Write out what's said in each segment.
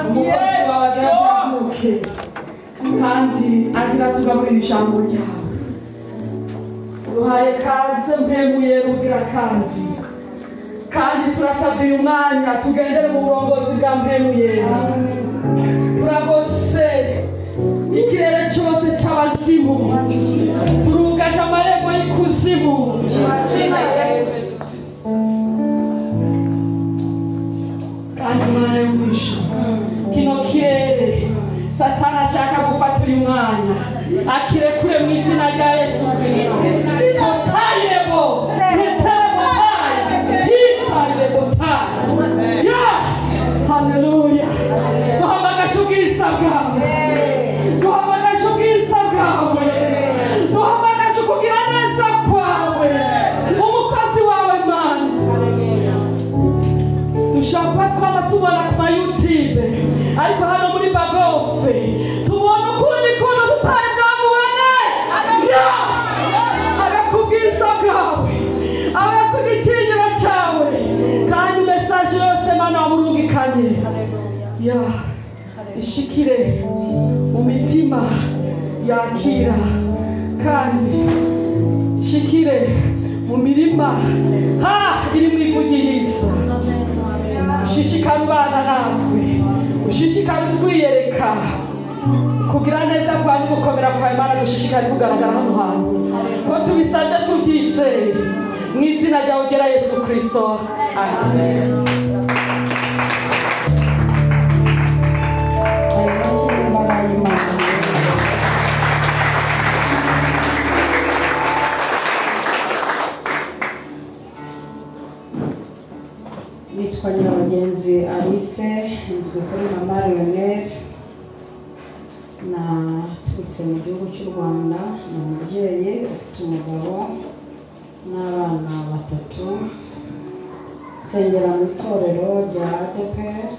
Umukozi wawe azamuke kandi agira tugaburira ijambo ryawe. Duhaye kaze mpemuye rugira kandi turasabye uyu mwanya tugendere mu burongozi bwa mpemuye. Turagose ikirere cyose cy'abazimu, turugaje amarembo y'ikuzimu. Kandi Mana yo mu ijuru, kino kirere Satani ashaka gufata uyu mwanya akirekure mu izina rya Yesu Kristo. Tayebo, tayebo, tayebo, ya haleluya. Duhamagaje ubwiza bwawe, duhamagaje ubwiza bwawe, duhamagaje ukugira neza kwawe, umukozi wawe Mana. Dushobora kuba twaba tubona ku ma YouTube, ariko hano muri Bagofe tubona ukundi kuntu tutari bwamubone. Agakubwiza bwawe, agakugitinyiro cyawe, kandi mesaje yose Mana wamurungikanye ya ishikire mu mitima yakira, kandi ishikire mu mirima ha iri mu ivugiriza. Ushishikare ubana natwe, ushishikare utwiyereka kugira neza kwawe gukomera kwawe Mana, gushishikare kugaragara hano hantu, ko tubisabye tubyizeye mu izina ryawe ugera Yesu Kristo, amen. Nitwa Nyirabagenzi Alice, nzwi kuri Mama Lionel, naturutse mu gihugu cy'u Rwanda. Ni umubyeyi ufite umugabo n'abana batatu. Nsengera mu itorero rya ADEPR,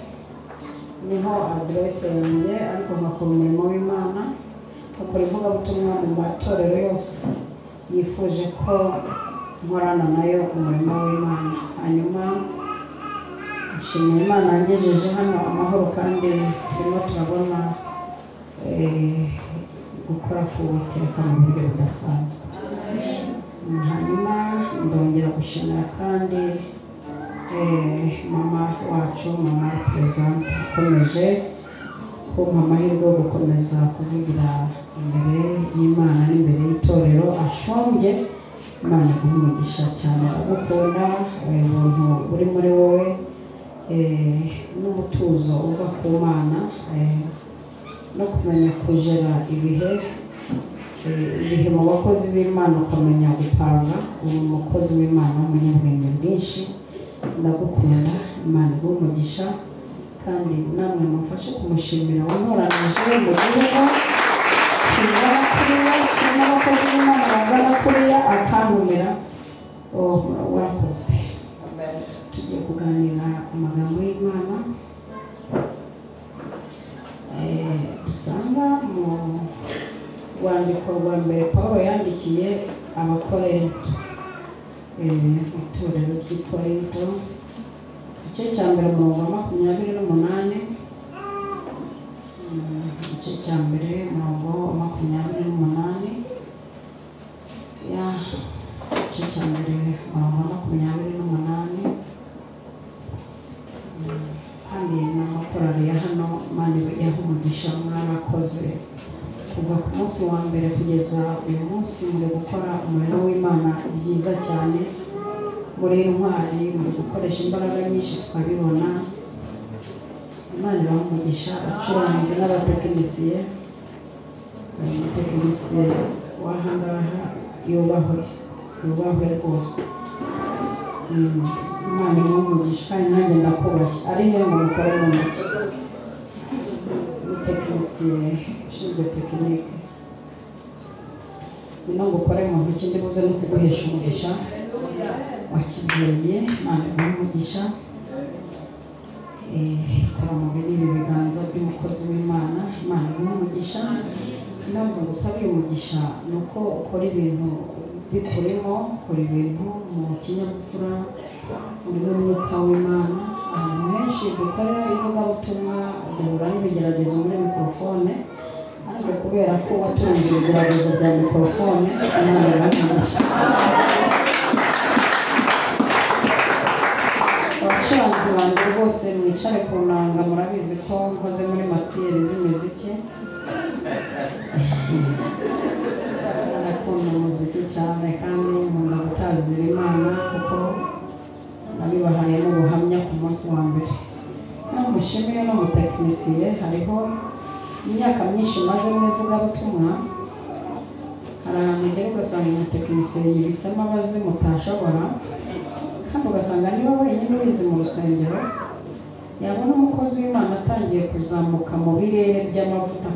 niho aderese yanjye, ariko nkakora umurimo w'Imana, nkakora ivugabutumwa mu matorero yose yifuje ko nkorana nayo umurimo w'Imana. Hanyuma nshimira Imana yangejeje hano amahoro, kandi turimo turabona gukora k'Uwiteka mu buryo budasanzwe. Hanyuma ndongera gushimira kandi mama wacu, mama perezida, akomeje kumpa amahirwe yo gukomeza kuvugira imbere y'Imana n'imbere y'itorero ashombye. Imana iguhe umugisha cyane, aragukunda, ubuntu buri muri wowe n'umutuzo uva ku Mana, no kumenya kujera ibihe ibihe mu bakozi b'Imana, ukamenya gupanga. Uri umukozi w'Imana w'umunyabwenge bwinshi, ndagukunda. Imana iguhe umugisha, kandi namwe mumfashe kumushimira wantoranije mu gihugu kingana kuriya, kirimo abakozi b'Imana bangana kuriya, akantumira. Warakoze. Tugiye kuganira amagambo y'Imana dusanga mu rwandiko rwa mbere Pawulo yandikiye Abakorinto, itorero ry'i Korinto, igice cya mbere umurongo wa 28. Igice cya mbere umurongo wa 28, ya igice cya mbere umurongo wa 28. Kandi n'amakorali ya hano, Imana yaha umugisha, mwarakoze kuva ku munsi wa mbere kugeza uyu munsi, muri gukora umurimo w'Imana byiza cyane, muri intwari, muri gukoresha imbaraga nyinshi tukabibona. Imana ibaha umugisha, abacuranzi n'abatekinisiye. Umutekinisiye w'aha ngaha yubahwe, yubahwe rwose. Imana imuhe umugisha, kandi nanjye ndakubashye. Ari he ngo mukore mu ntoki? Umutekinisiye ushinzwe tekinike, ngwino ngukore mu ntoki, ndibuze no kuguhesha umugisha wa kibyeyi. Imana iguhe umugisha. Kora mu bindi biganza by'umukozi w'Imana. Imana iguhe umugisha. Impamvu ngusabye umugisha ni uko ukora ibintu bikurimo, ukora ibintu mu kinyabupfura, urimo umwuka w'Imana. Ahantu henshi dukora ivugabutumwa duhura Kubera ko watunze ibigeragezo bya mikorofone, Imana iramugisha. Abacuranzi banjye bose mwicare ku nanga, murabizi ko nkoze muri matiyeri z'imiziki. Ndakunda umuziki cyane kandi nkunda gutazira Imana, kuko nabibahayemo ubuhamya ku munsi wa mbere. Namushimiye n'umutekinisiye, hariho imyaka myinshi maze mu ivugabutumwa, hari ahantu ugera ugasanga umutekinisiye yibitsemo abazimu utashobora, kandi ugasanga niwe wenyine ubizi mu rusengero. Yabona umukozi w'Imana atangiye kuzamuka mu birere by'amavuta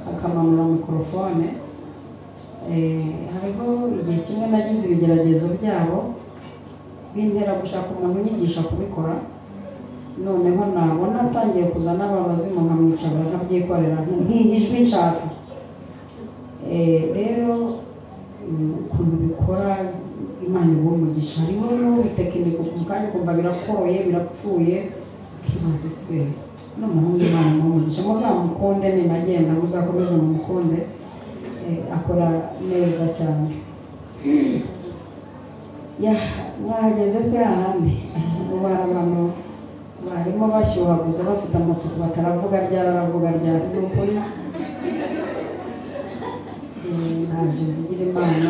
akamanura mikorofone. Hariho igihe kimwe nagize ibigeragezo byabo bintera gushaka umuntu unyigisha kubikora, noneho nabona atangiye kuzana ababazimu nkamwicaza nkabyikorera nk'ijwi nshaka. Rero ukuntu bikora Imana iguha umugisha. Hariho n'ubitekinika mu kanya ukumva birakoroye birapfuye, ukibaza se n'umuhungu Imana imuha umugisha. Muzamukunde, ninagenda muzakomeze mumukunde, akora neza cyane. Mwahageze se ahandi ubu hari abantu barimo bashyuhaguza bafite amatsiko bataravuga ryararavuga ryari, ni ukuri. Naje mvugira Imana,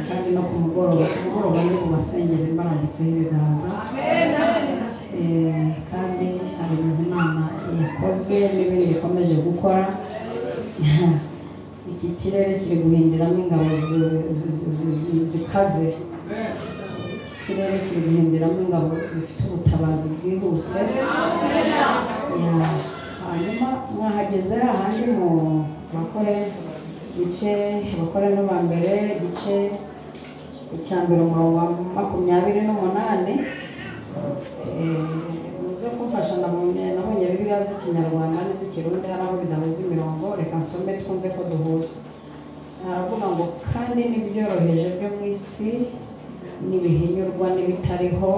kandi no ku mugoroba ni mu basengeri mbarambitseho ibiganza. Kandi hari ibintu Imana yakoze n'ibindi ikomeje gukora. Iki kirere kiri guhindiramo ingabo zikaze, iki kirere kiri guhindiramo ingabo zifite ubutabazi bwihuse. Hanyuma mwahageze ahandi mu bakore igice, abakore no ba mbere igice icya mbere umurongo wa 28. Muze kumfasha, nabonye Bibiliya z'Ikinyarwanda n'iz'Ikirundi hari aho bidahuza imirongo, reka nsome twumve ko duhuza. Haravuga ngo kandi n'ibyoroheje byo mu isi n'ibihinyurwa n'ibitariho,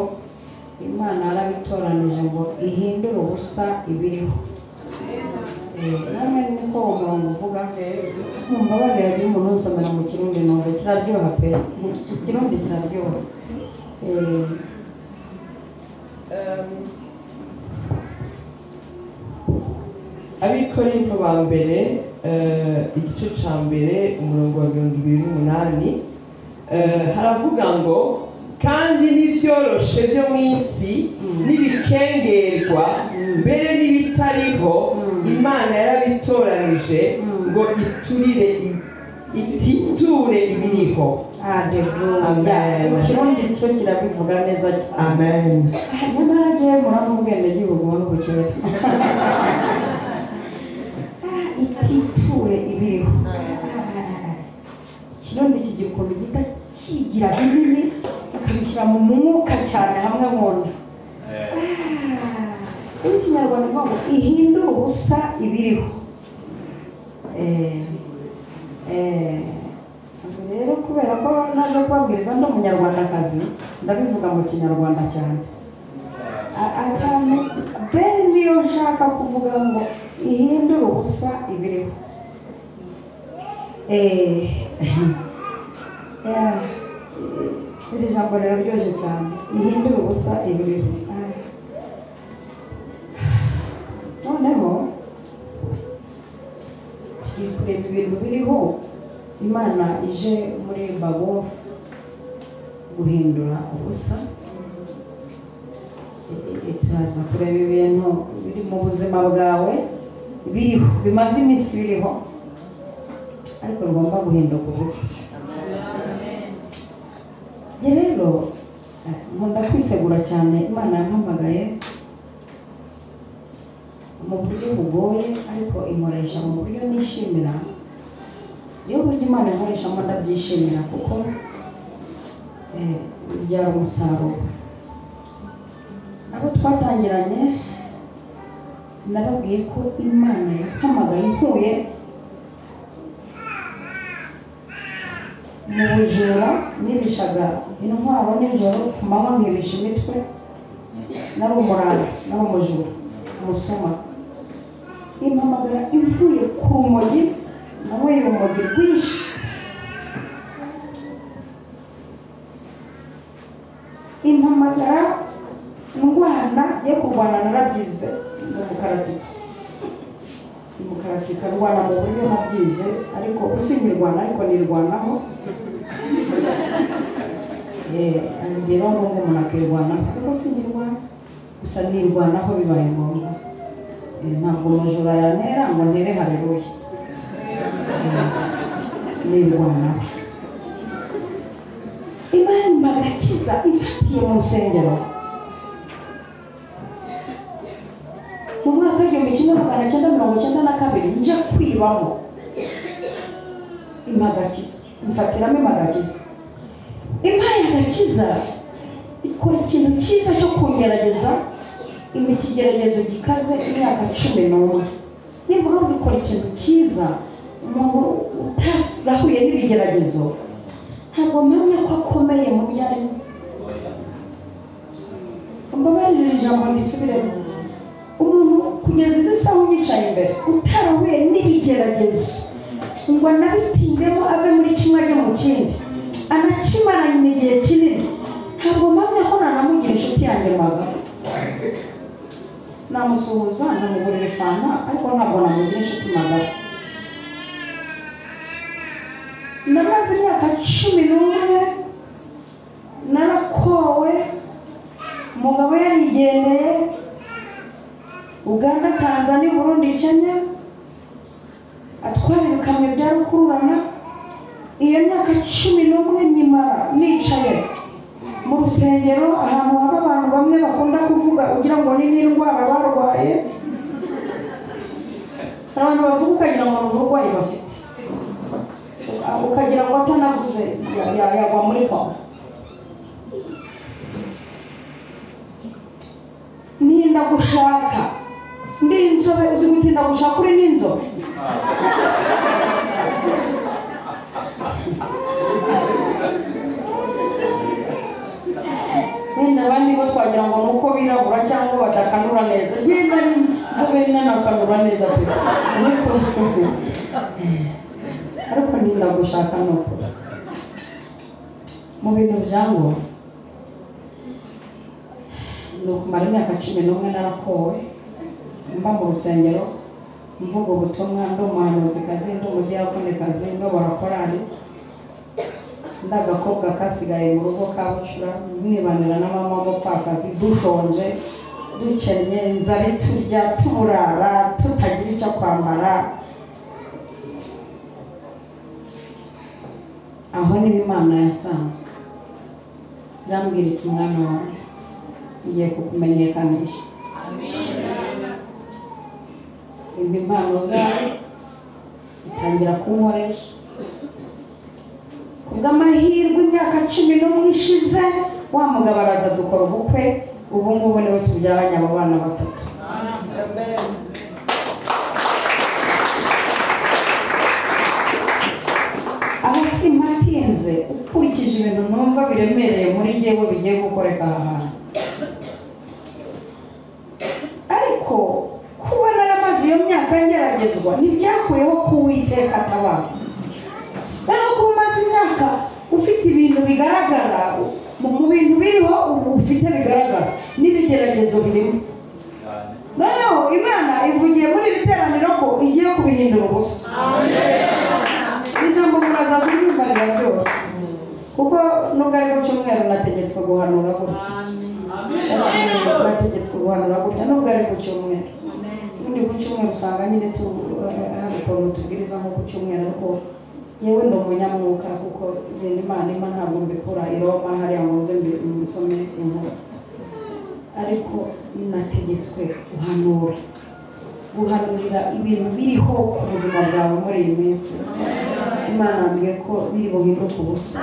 Imana yarabitoranije ngo ihindure ubusa ibiriho. Namwe niko uwo murongo uvuga. Mumbabarire iyo umuntu unsomera mu Kirundi numva kiraryoha pe, Ikirundi kiraryoha. Abikorinto ba mbere igice ca mbere umurongo wa 28, haravuga ngo kandi n'ivyoroshe byo mu isi n'ibikengerwa mbere n'ibitariho, Imana yarabitoranije ngo iturire ititure ibiriho. Amen. Ikirundi cyo kirabivuga neza cyane. Amen. Nyamara ngiye murabona ubwenegihugu n'ubukene. Ititure ibiriho. Ikirundi kigira ukuntu gita kigira binini kikabishyira mu mwuka cyane hamwe nkunda. Ikinyarwanda ivuga ngo ihindure ubusa ibiriho. Rero kubera ko naje kubabwiriza ndi umunyarwandakazi, ndabivuga mu Kinyarwanda cyane. Akantu bene niyo nshaka kuvuga ngo ihindure ubusa ibiriho. Iri jambo riraryoshye cyane, ihindure ubusa ibiriho. Noneho tugiye kureba ibintu biriho Imana ije muri Bagofu guhindura ubusa. Turaza kureba ibintu biri mu buzima bwawe biriho, bimaze iminsi biriho ariko bigomba guhinduka ubusa. Njye rero nkunda kwisegura cyane. Imana yampamagaye mu buryo bugoye ariko inkoresha mu buryo nishimira. Iyo buryo Imana inkoreshamo ndabyishimira kuko bibyara umusaruro. Abo twatangiranye nababwiye ko Imana yampamagaye nkuye mu bujura, nibishaga intwaro nijoro, ku manywa nkibisha imitwe. Nari umurara, nari umujura, umusuma. Impamagara ivuye ku rumogi, nanyweye urumogi rwinshi. Impamagara ndwana yo kurwana narabyize, ndi umukaratika. Umukaratika ndwana mu buryo nabyize, ariko usinyirwana ariko nirwanaho. Ngira ngo umuntu akirwanaho, ariko sinyirwana, gusa nirwanaho bibaye ngombwa. Ntabwo umujura yantera ngo ntere haleluya. Nirwanaho. Imana impa agakiza ifatiye mu rusengero. Mu mwaka w'1992 nje kwibamo impa agakiza, mfatiramo impa agakiza. Impaye agakiza ikora ikintu cyiza cyo kungerageza, impa ikigeragezo gikaze imyaka 11. Nivuga ngo ikora ikintu cyiza, umuntu utarahuye n'ibigeragezo ntabwo mpamya ko akomeye mu byo arimo. Mbabarire ijambo ndisubiremo. Umuntu kugeza izi saha unyicaye imbere utarahuye n'ibigeragezo ngo anabitindemo ave muri kimwe ajye mu kindi, anakimaranye igihe kinini, ntabwo mpamya ko nanamugira inshuti yanjye magara. Namusuhuza, namugurira ifanta, ariko ntabwo namugira inshuti magara. Namaze imyaka 11 narakowe, umugabo yarigendeye Uganda, Tanzania, Burundi, Kenya, atwara ibikamyo bya rukururana. Iyo myaka 11 nyimara nicaye mu rusengero, ahantu haba abantu bamwe bakunda kuvuga ugira ngo ni n'indwara barwaye. Hari abantu bavuga ukagira ngo ni uburwayi bafite, ukagira ngo atanavuze yagwa muri koma. Ninda gushaka ndi inzobe, uzi gutinda gushaka uri n'inzobe. Wenda abandi bo twagira ngo ni uko birabura cyangwa badakanura neza, genda n'inzobe nanakanura neza pe, ariko ninda gushaka nuko mu bintu byangombwa ni ukumara imyaka 11 narakowe, mba mu rusengero mvuga ubutumwa, ndi umuhanuzikazi, ndi umudiyakonekazi, ndobora korali, ndi agakobwa kasigaye mu rugo ka bucura, mwibanira na mama w'umupfakazi, dushonje, dukennye, inzara iturya, tuburara, tutagira icyo kwambara. Aho niho Imana yasanze irambwira iti mwana wanjye ngiye kukumenyekanisha. Impa impano zawe, itangira kunkoresha. Kubw'amahirwe imyaka 11 ishize, wa mugabo araza dukora ubukwe, ubu ngubu niwe tubyaranye abo bana batatu. Aho simpatinze, ukurikije ibintu numva biremereye muri jyewe bigiye gukoreka aha hantu. Ariko kuba naramaze iyo myaka ngeragezwa ntibyakuyeho ko Uwiteka atabara. Rero kuba umaze imyaka ufite ibintu bigaragara, mu bintu biriho ubu ufite bigaragara n'ibigeragezo birimo. Noneho Imana ivugiye muri iri teraniro ko igiye kubihindura ubusa. Ijambo muraza kuryumva riraryoshye, kuko nubwo ari ku cyumweru nategetswe guhanura gutya. Nategetswe guhanura gutya nubwo ari ku cyumweru. Ubundi ku cyumweru usanga nyine hari ukuntu tubwiriza nko ku cyumweru, ariko yewe ndi umunyamwuka kuko ibintu Imana impa ntabwo mbikura i Roma hariya ngo nze mbisome inkuru. Ariko nategetswe guhanura, guhanurira ibintu biriho ku buzima bwawe muri iyi minsi. Imana yambwiye ko biri buhinduke ubusa.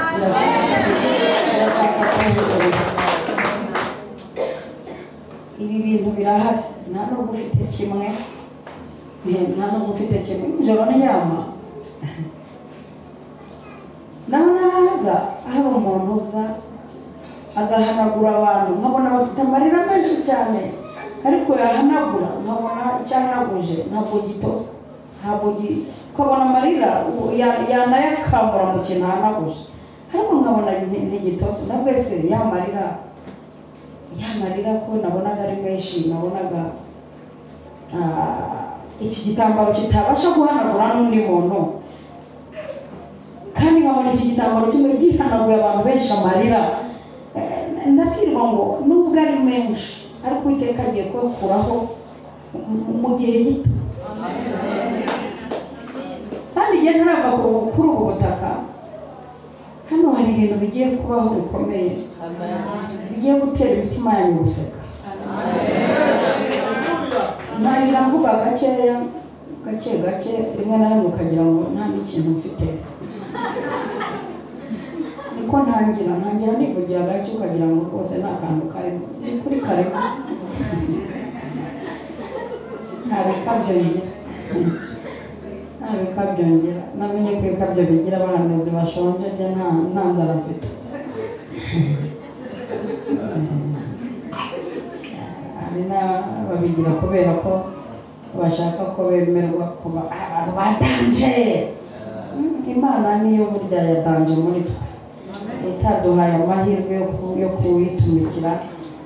Irashaka ko bihinduka ubusa. Ibi bintu birahari, nta nubwo ufite kimwe, nta nubwo ufite kimwe. Nijoro ndyama nabonaga hari umuntu uza agahanagura abantu, nkabona bafite amarira menshi cyane, ariko yahanagura nkabona icyo ahanagura gihanaguje ntabwo gitosa, ntabwo ukabona amarira yanayakambura mu kintu ahanaguje, ariko nkabona ntigitose. Nabwo ese ya marira ko nabonaga ari menshi, nabonaga iki gitambaro kitabasha guhanagura n'undi muntu, kandi nkabona iki gitambaro kimwe gihanaguye abantu benshi amarira. Ndabwirwa ngo nubwo ari menshi ariko Uwiteka agiye kuyakuraho mu gihe gito. Kandi igihe ntarava kuri ubu butaka, hano hari ibintu bigiye kubaho bikomeye, bigiye gutera imitima yanyu guseka. Ntangira mvuga gakeya gake gake, rimwe na rimwe ukagira ngo nta n'ikintu mfite, niko ntangira nivugira gake ukagira ngo rwose nta kantu karimo. Ni kuri karimo, nta bikabyo ngira, nta bikabyo ngira. Namenye ko ibikabyo bigira abahanuzi bashonje, njye nta nzara mfite. Hari n'ababigira kubera ko bashaka ko bemerwa kuba abantu badanje. Imana niyo burya yadanje muri twe, itaduhaye amahirwe yo kuyitumikira,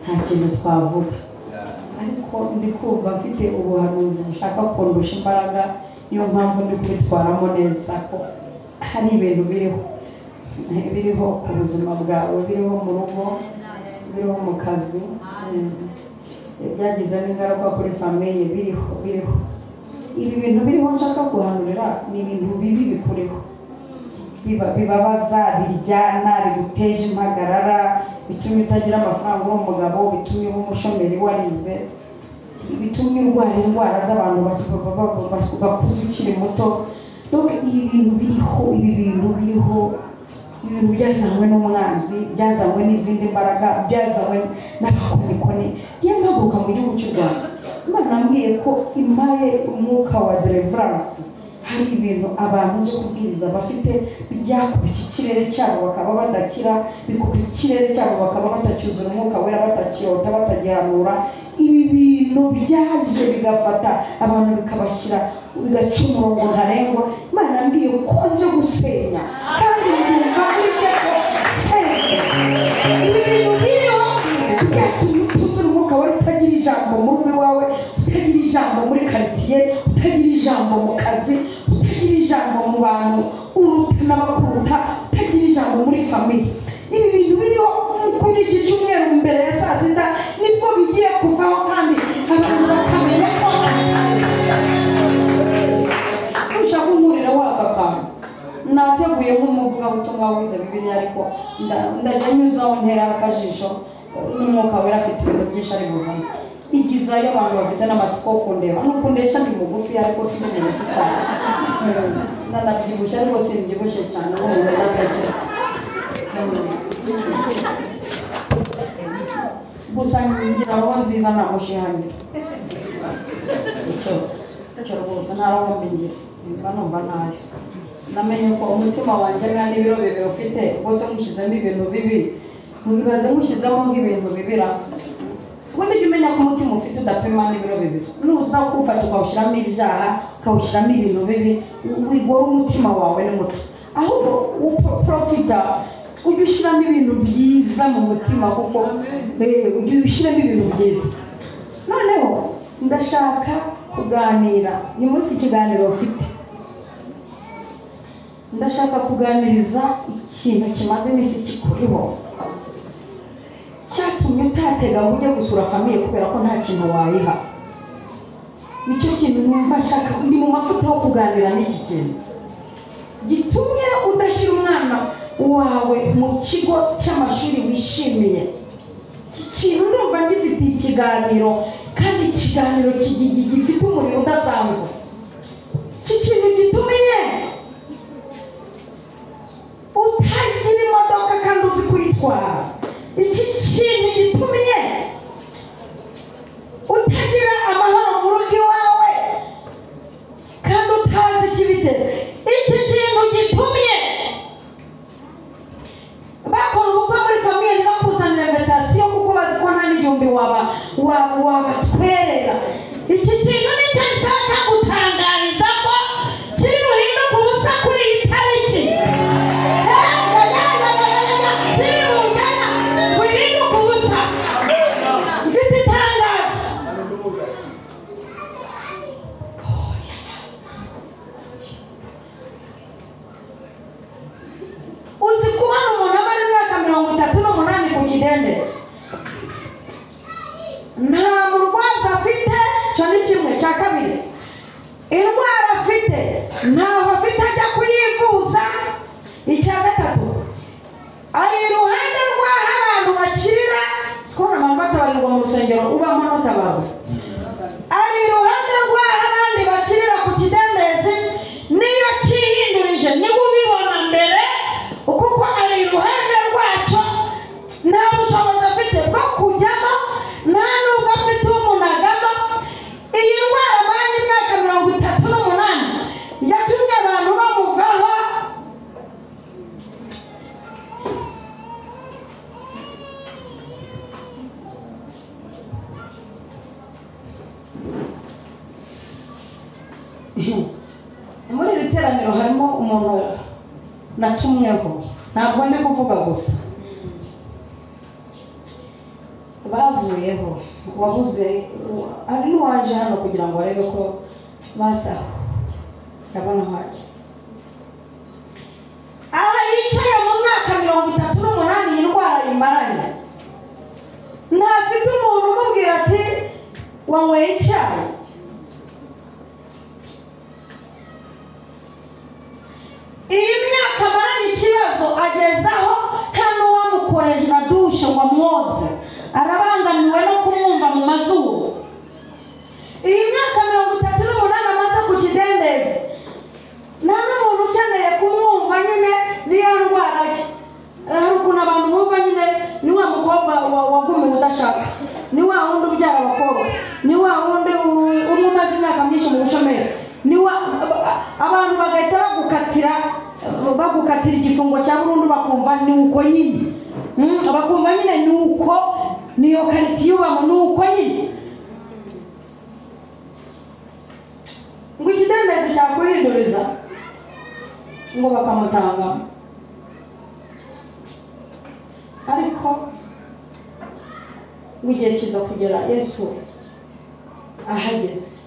nta kintu twavuga. Ariko ndi kumva mfite ubuhanuzi bushaka kundusha imbaraga, niyo mpamvu ndi kubitwaramo neza ko hari ibintu biriho ku buzima bwawe, biriho mu rugo, biriho mu kazi, byagize n'ingaruka kuri famiye, biriho. Ibi bintu biriho nshaka guhanurira ni ibintu bibi bikuriho, bibabaza, biryana, biguteje impagarara, bitumye utagira amafaranga uri umugabo, bitumye uba umushomeri warize, bitumye urwara indwara z'abantu bakuze ukiri muto. Donc ibi bintu biriho, ibi bintu biriho, ibintu byazanywe n'umwanzi, byazanywe n'izindi mbaraga, byazanywe n'abakonikoni. Ngiye mpaguruka mu gihugu cy'u Rwanda, Imana yambwiye ko impaye umwuka wa deliverance. Hari ibintu abantu nje kubwiriza bafite byakubye ikirere cyabo bakaba badakira, bikubye ikirere cyabo bakaba batacyuzura umwuka wera, batakirota, batagihanura. Ibi bintu byaje bigafata abantu bikabashyira, bigaca umurongo ntarengwa. Imana yambwiye ko nje gusenya, kandi ndumva muri njye ko senya. Ibi bintu biriho byatumye utuzura umwuka wera, utagira ijambo mu rugo iwawe, utagira ijambo muri karitsiye, utagira ijambo mu kazi, utagira ijambo mu bantu uruta n'abakuruta, utagira ijambo muri famiye. Ibi bintu biriho kuri iki cyumweru mbere ya saa sita nibwo bigiye kuvaho, kandi abantu bakamenya ko ushaka umuriro waka kantu. Nateguye nk'umuvugabutumwa wize Bibiliya, ariko ndajya nyuzaho ntera akajisho n'umwuka wera afite ibintu byinshi ari buzane. Igizayo abantu bafite n'amatsiko kundeba, nuko ndesha ndi mugufi ariko si mugufi cyane, ndanabyibushye ariko simbyibushye cyane, umuntu ndatekereza gusa ngira roho nziza nta mushihangira. Icyo rwose nta roho mbi ngira, mba numva ntayo. Namenye ko umutima wanjye nta n'ibiro bibiri ufite, rwose mushyizemo ibintu bibi, mubibaze mushyizemo nk'ibintu bibira. Ubundi jya umenya ko umutima ufite udapima n'ibiro bibiri. Nuza kuwufata ukawushyiramo ibyaha, ukawushyiramo ibintu bibi, wigora umutima wawe ni muto. Ahubwo uprofita ujye ushyiramo ibintu byiza mu mutima, kuko ujye ushyiramo ibintu byiza. Noneho ndashaka kuganira, ni munsi ikiganiro ufite, ndashaka kuganiriza ikintu kimaze iminsi kikuriho, cyatumye utatega ngo ujye gusura famiye kubera ko nta kintu wayiha. Nicyo kintu numva nshaka, ndi mu mafuta yo kuganira n'iki kintu gitumye udashyira umwana wawe mu kigo cy'amashuri wishimiye. Iki kintu ndumva gifitiye ikiganiro, kandi ikiganiro gifite umuriro udasanzwe. Iki kintu gitumye utagira imodoka kandi uzi kuyitwara. Iki kintu gitumye utagira amahoro mu rugo iwawe kandi utazi ikibitera. Iki kintu gitumye bakora ubukwe muri famiye ntibakuzanire invitation kuko bazi ko nta n'igihumbi wabatwerera. Iki Muri iri teraniro harimo umuntu natumweho, ntabwo ndi kuvuga gusa. Bavuyeho wabuze, hari n'uwaje hano kugira ngo arebe ko basaho ndabona haje. Aha yicaye mu myaka 38 iyi ndwara yimaranye, ntafite umuntu umubwira ati wanyweye icyayi. Iyi myaka amaranye ikibazo agezaho nta n'uwamukoreje na dushe ngo amwoze, arabangamiwe no kumwumva mu mazuru. Iyi myaka 38 amaze ku kidendezi, nta n'umuntu ukeneye kumwumva nyine niyo ndwara ye. Hari ukuntu abantu bumva nyine ni wa mukobwa wagumiwe udashaka, ni wa wundi ubyara abakobwa, ni wa wundi umwe umaze imyaka myinshi mu bushomeri, ni wa abantu bagahita bagukatira igifungo cya burundu, bakumva ni uko nyine, bakumva nyine ni uko, niyo karitiye ubamo ni uko nyine. Ngo ikidendezi cyakuhinduriza ngo bakamutangamo. Ariko ngo igihe kiza kugera Yesu ahageze,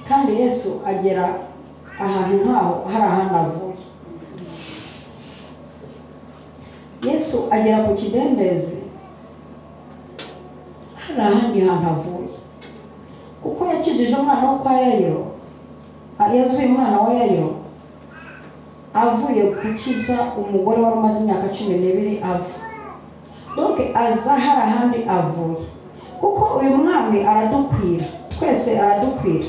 kandi Yesu agera ahantu nkaho hari ahantu avuye. Yesu agera ku kidendezi hari ahandi hantu avuye, kuko yakijije umwana wo kwa Yayiro, yazuye umwana wa Yayiro avuye gukiza umugore wari umaze imyaka 12 ava. Donc aza hari ahandi avuye, kuko uyu mwami aradukwira twese, aradukwira.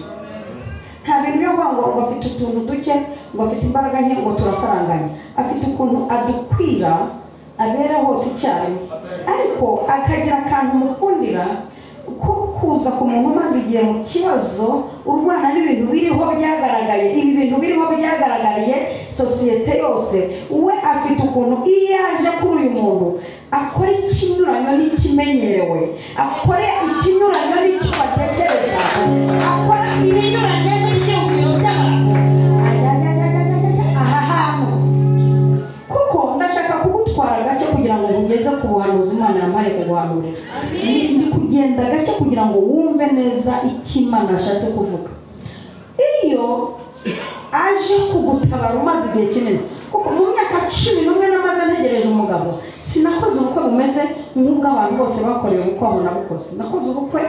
Nta bintu byo kuvuga ngo afite utuntu duke, ngo afite imbaraga nke, ngo turasaranganya. Afite ukuntu adukwira, abera hose icyarimwe, ariko akagira akantu mukundira ko kuza ku muntu umaze igihe mu kibazo, urwana n'ibintu biriho byagaragaye, ibi bintu biriho byagaragariye sosiyete yose. We afite ukuntu iyo aje kuri uyu muntu akora ikinyuranyo n'ikimenyerewe, akora ikinyuranyo n'icyo batekereza, akora ibinyuranye n'ibyiyumviro by'abantu. Aha hantu kuko ndashaka kugutwara gake kugira ngo ngeze ku buhanuzi Imana yampaye kuguhanurira. Ni kugenda gake kugira ngo wumve neza icyo Imana yashatse kuvuga. Iyo aje kugutabara umaze igihe kinini, kuko mu myaka 11 namaze ntegereje umugabo, sinakoze ubukwe bumeze nk'ubw'abantu bose bakorewe ubukwe aho nabukoze. Nakoze ubukwe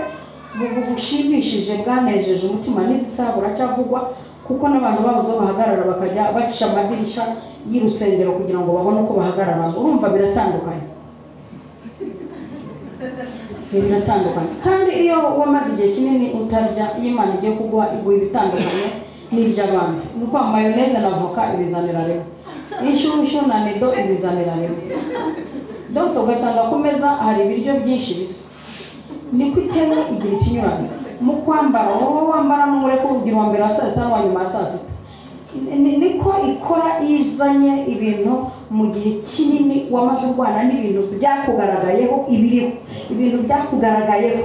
bushimishije, bwanejeje umutima, n'izi saha buracyavugwa, kuko n'abantu babuze aho bahagarara bakajya baca amadirisha y'urusengero kugira ngo babone uko bahagarara. Urumva biratandukanye, biratandukanye. Kandi iyo wamaze igihe kinini utarya, iyo Imana igiye kuguha iguha ibitandukanye n'iby'abandi. Ni uko mayoneze na avoka ibizanira rimwe, inshyushyu na nido ibizanira rimwe. Donc ugasanga ku meza hari ibiryo byinshi bisa. Niko iteye, igira ikinyuranyo mu kwambara. Wowe wambara n'umureko ugira uwa mbere wa saa sita n'uwa nyuma ya saa sita. Niko ikora izanye ibintu mu gihe kinini wamaze urwana n'ibintu byakugaragayeho, ibiriho ibintu byakugaragayeho.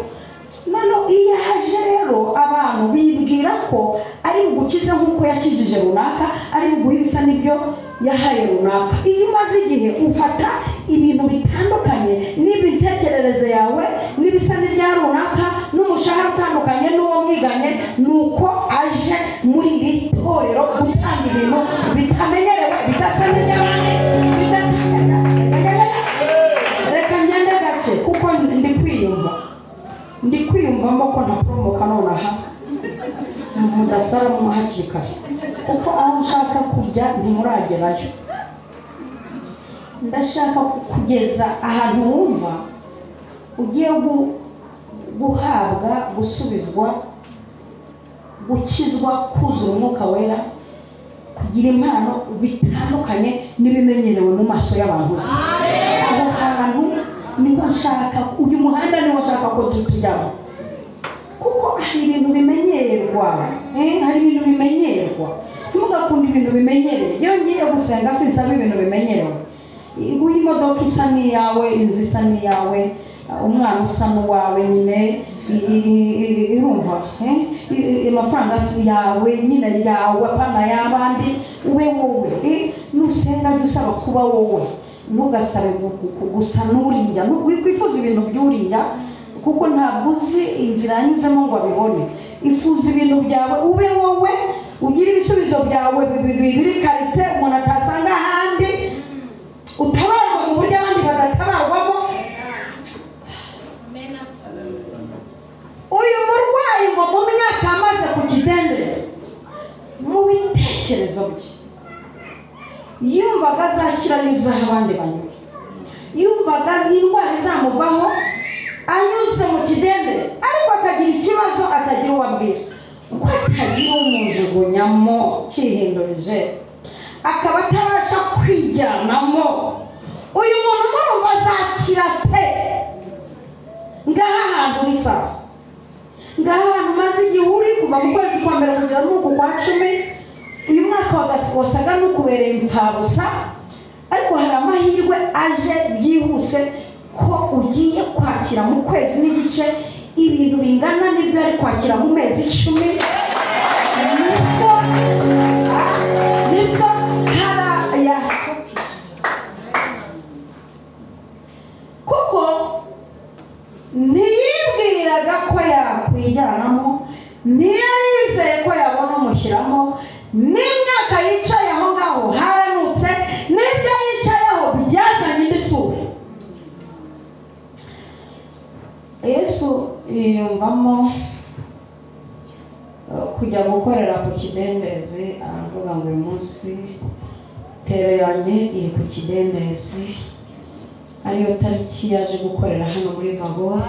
Noneho iyo aje rero abantu bibwira ko ari bugukize nk'uko yakijije runaka, ari buguhe ibisa n'ibyo yahaye runaka. Iyo umaze igihe ufata ibintu bitandukanye n'imitekerereze yawe n'ibisa n'ibya runaka n'umushahara utandukanye n'uwo mwiganye, nuko aje muri iri torero gutanga ibintu bitamenyerewe, bidasa n'iby'abandi. Reka ngende gake kuko ndi kwiyumva, ndi kwiyumvamo ko ntaporomoka nonaha mudasaramo hakiri kare, kuko aho nshaka kujya ntimuragerayo. Ndashaka kugeza ahantu wumva ugiye guhabwa, gusubizwa, gukizwa, kuzura umwuka wera, kugira impano bitandukanye n'ibimenyerewe mu maso y'abantu. Aho hantu niho nshaka, uyu muhanda niho nshaka ko tujyamo, kuko hari ibintu bimenyerwa, hari ibintu bimenyerwa. Ntimugakunda ibintu bimenyereye. Iyo ngiye gusenga sinsaba ibintu bimenyerewe. Iguha imodoka isa n'iyawe, inzu isa n'iyawe, umwana usa n'uwawe nyine, irumva. Amafaranga si yawe nyine, yawe apana y'abandi, ube wowe. Nusenga jya usaba kuba wowe, ntugasabe gusa n'uriya, wikwifuza ibintu by'uriya kuko ntabwo uzi inzira yanyuzemo ngo abibone. Ifuza ibintu byawe, ube wowe, ugire ibisubizo byawe biri karite umuntu atasanga ahandi, utabarwa mu buryo abandi badatabarwamo. Uyu murwayi ngo mu myaka amaze ku kidendezi, mu bitekerezo bye yumvaga azakira anyuze aho abandi banyura, yumvaga indwara izamuvaho anyuze mu kidendezi, ariko akagira ikibazo atagira uwo abwira, ko atagira umujugunyamo cyihindurije, akaba atabasha kwijyanamo. Uyu muntu murumva azakira pe? Ngaha hantu ni sasa, ngaha hantu maze igihe uri kuva mu kwezi kwa mbere kugera muri uku kwa 10, uyu mwaka wasaga n'ukubereye imfabusa, ariko hari amahirwe aje byihuse ko ugiye kwakira mu kwezi n'igice ibintu bingana n'ibyo ari kwakira mu mezi 10. Nibyo haraya, kuko ntiyibwiraga ko yakwijyanamo, ntiyizeye ko yabona umushyiramo. N'imyaka yicaye aho ngaho haranutse, n'ibyo yicayeho byazanye indi sura. Yesu yiyumvamo kujya gukorera ku kidendezi, aravuga ngo uyu munsi tere yanjye iri ku kidendezi, ariyo tariki yaje gukorera hano muri Bagofu.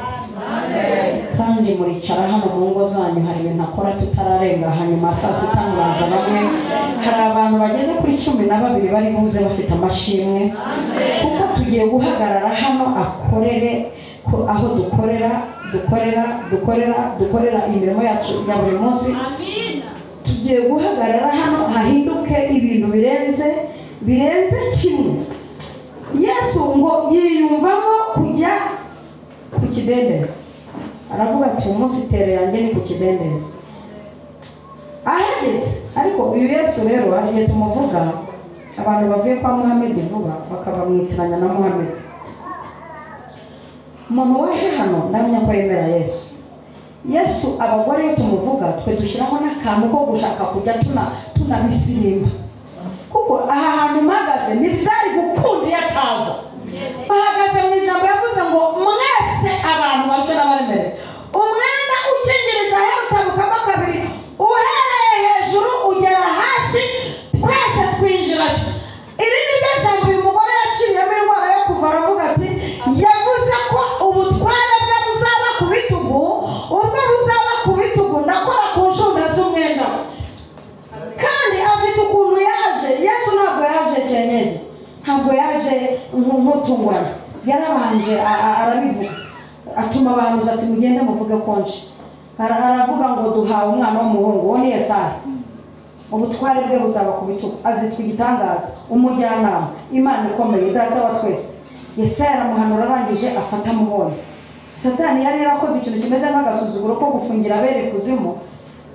Kandi muricara hano mu ngo zanyu, hari ibintu akora tutararenga, hanyuma saa sita muraza bamwe. Hari abantu bageze kuri 12 bari buze bafite amashimwe, kuko tugiye guhagarara hano akorere aho dukorera dukorera dukorera dukorera imirimo yacu ya buri munsi. Tugiye guhagarara hano hahinduke ibintu birenze birenze kimwe. Yesu ngo yiyumvamo kujya ku kidendezi, aravuga ati umunsi tere yanjye ni ku kidendezi. Ahageze, ariko uyu Yesu rero hari igihe tumuvuga abantu bavuye kwa Muhammed vuba bakabamwitiranya na Muhammed. Umuntu waje hano ndamenya ko yemera Yesu. Yesu abagore iyo tumuvuga twe dushyiraho n'akantu ko gushaka kujya tunabisirimba, kuko aha hantu mpagaze ntibyari gukunda iyo ataza. Bahagaze mu ijambo yavuze ngo mwese abantu barusha n'abaremereye, umwenda ukingirije ahera utabukamo kabiri, uhereye hejuru ugera hasi, twese twinjira. Iri ni ryo jambo uyu mugore yaciriyemo indwara yo kuva, aravuga ati yavuze ko ubutware bwe buzaba ku bitugu, ubwo buzaba ku bitugu ndakora ku nshundura z'umwenda. Kandi afite ukuntu yaje. Yesu ntabwo yaje cyenyeje, ntabwo yaje nk'utungwana, yarabanje arabivuga, atuma abantu ati mugende muvuge konje. Aravuga ngo duhawe umwana w'umuhungu, uwo ni Yesaya, ubutware bwe buzaba ku bitugu, azitwa igitangaza, umujyanama, Imana ikomeye, data wa twese. Yesaya aramuhanura, arangije afata amubonye. Satani yari yarakoze ikintu kimeze nk'agasuzuguro ko gufungira abere ikuzimu,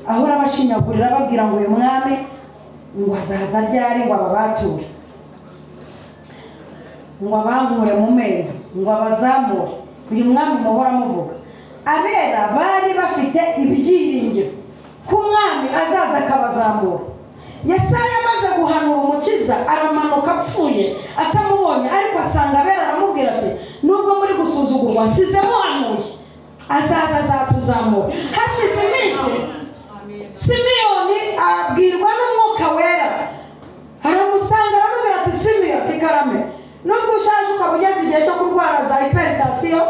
ahora abashinyagurira ababwira ngo uyu mwami ngo azaza ryari ngo ababature, ngo abankure mu menyo, ngo abazamure. Uyu mwami muhora muvuga. Abera bari bafite ibyiringiro ko umwami azaza akabazamura. Yesaya amaze guhanura umukiza aramanuka apfuye atamubonye, ariko asanga abera aramubwira ati nubwo muri gusuzugurwa nsize muhanuye, azaza azatuzamura. Hashize iminsi Simiyoni abwirwa n'umwuka wera, aramusanga aramubwira ati Simiyoni, ati karame, nubwo ushaje ukaba ugeze igihe cyo kurwara za hypertension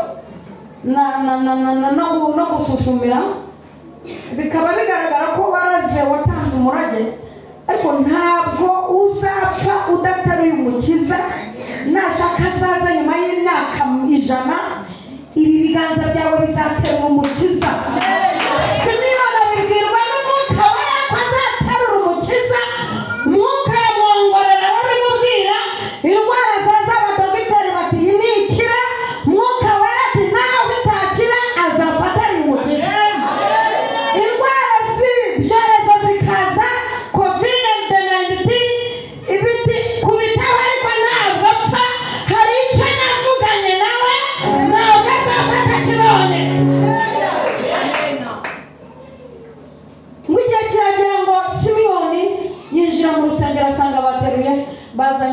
no gususumira, bikaba bigaragara ko waraze watanze umurage, ariko ntabwo uzapfa udataruye umukiza. Nashaka azaza nyuma y'imyaka 100, ibi biganza byawe bizaterura umukiza. Simiyoni abibwirwa n'umwuka wera ko azaterura umukiza. Umwuka aramwongorera arabimubwira, indwara zaza abadogiteri bati iyi ni ikira, umwuka wera ati nawe itakira azapfa atari umukiza. Indwara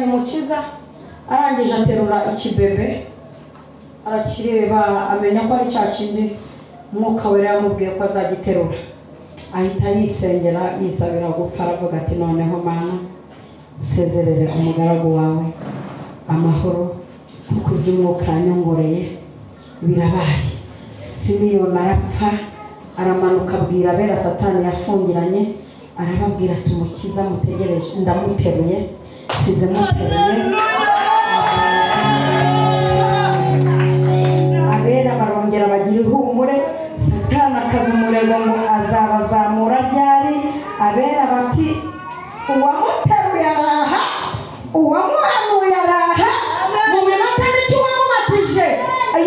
Yazanye umukiza, arangije aterura ikibebe arakireba, amenya ko ari cya kindi Umwuka Wera yamubwiye ko azagiterura. Ahita yisengera yisabira gupfa, aravuga ati noneho Mana usezerere umugaragu wawe amahoro, kuko iby'umwuka yanyongoreye birabaye. Simiyoni arapfa, aramanuka abwira abera Satani yafungiranye, arababwira ati umukiza mutegereje ndamuteruye, size muteruye. Abera barongera bagira ihumure. Satani akaza umurego ngo azabazamura ryari? Abera bati uwamuteruye araha, uwamuhanuye araha, Mu minota mike uwamubatije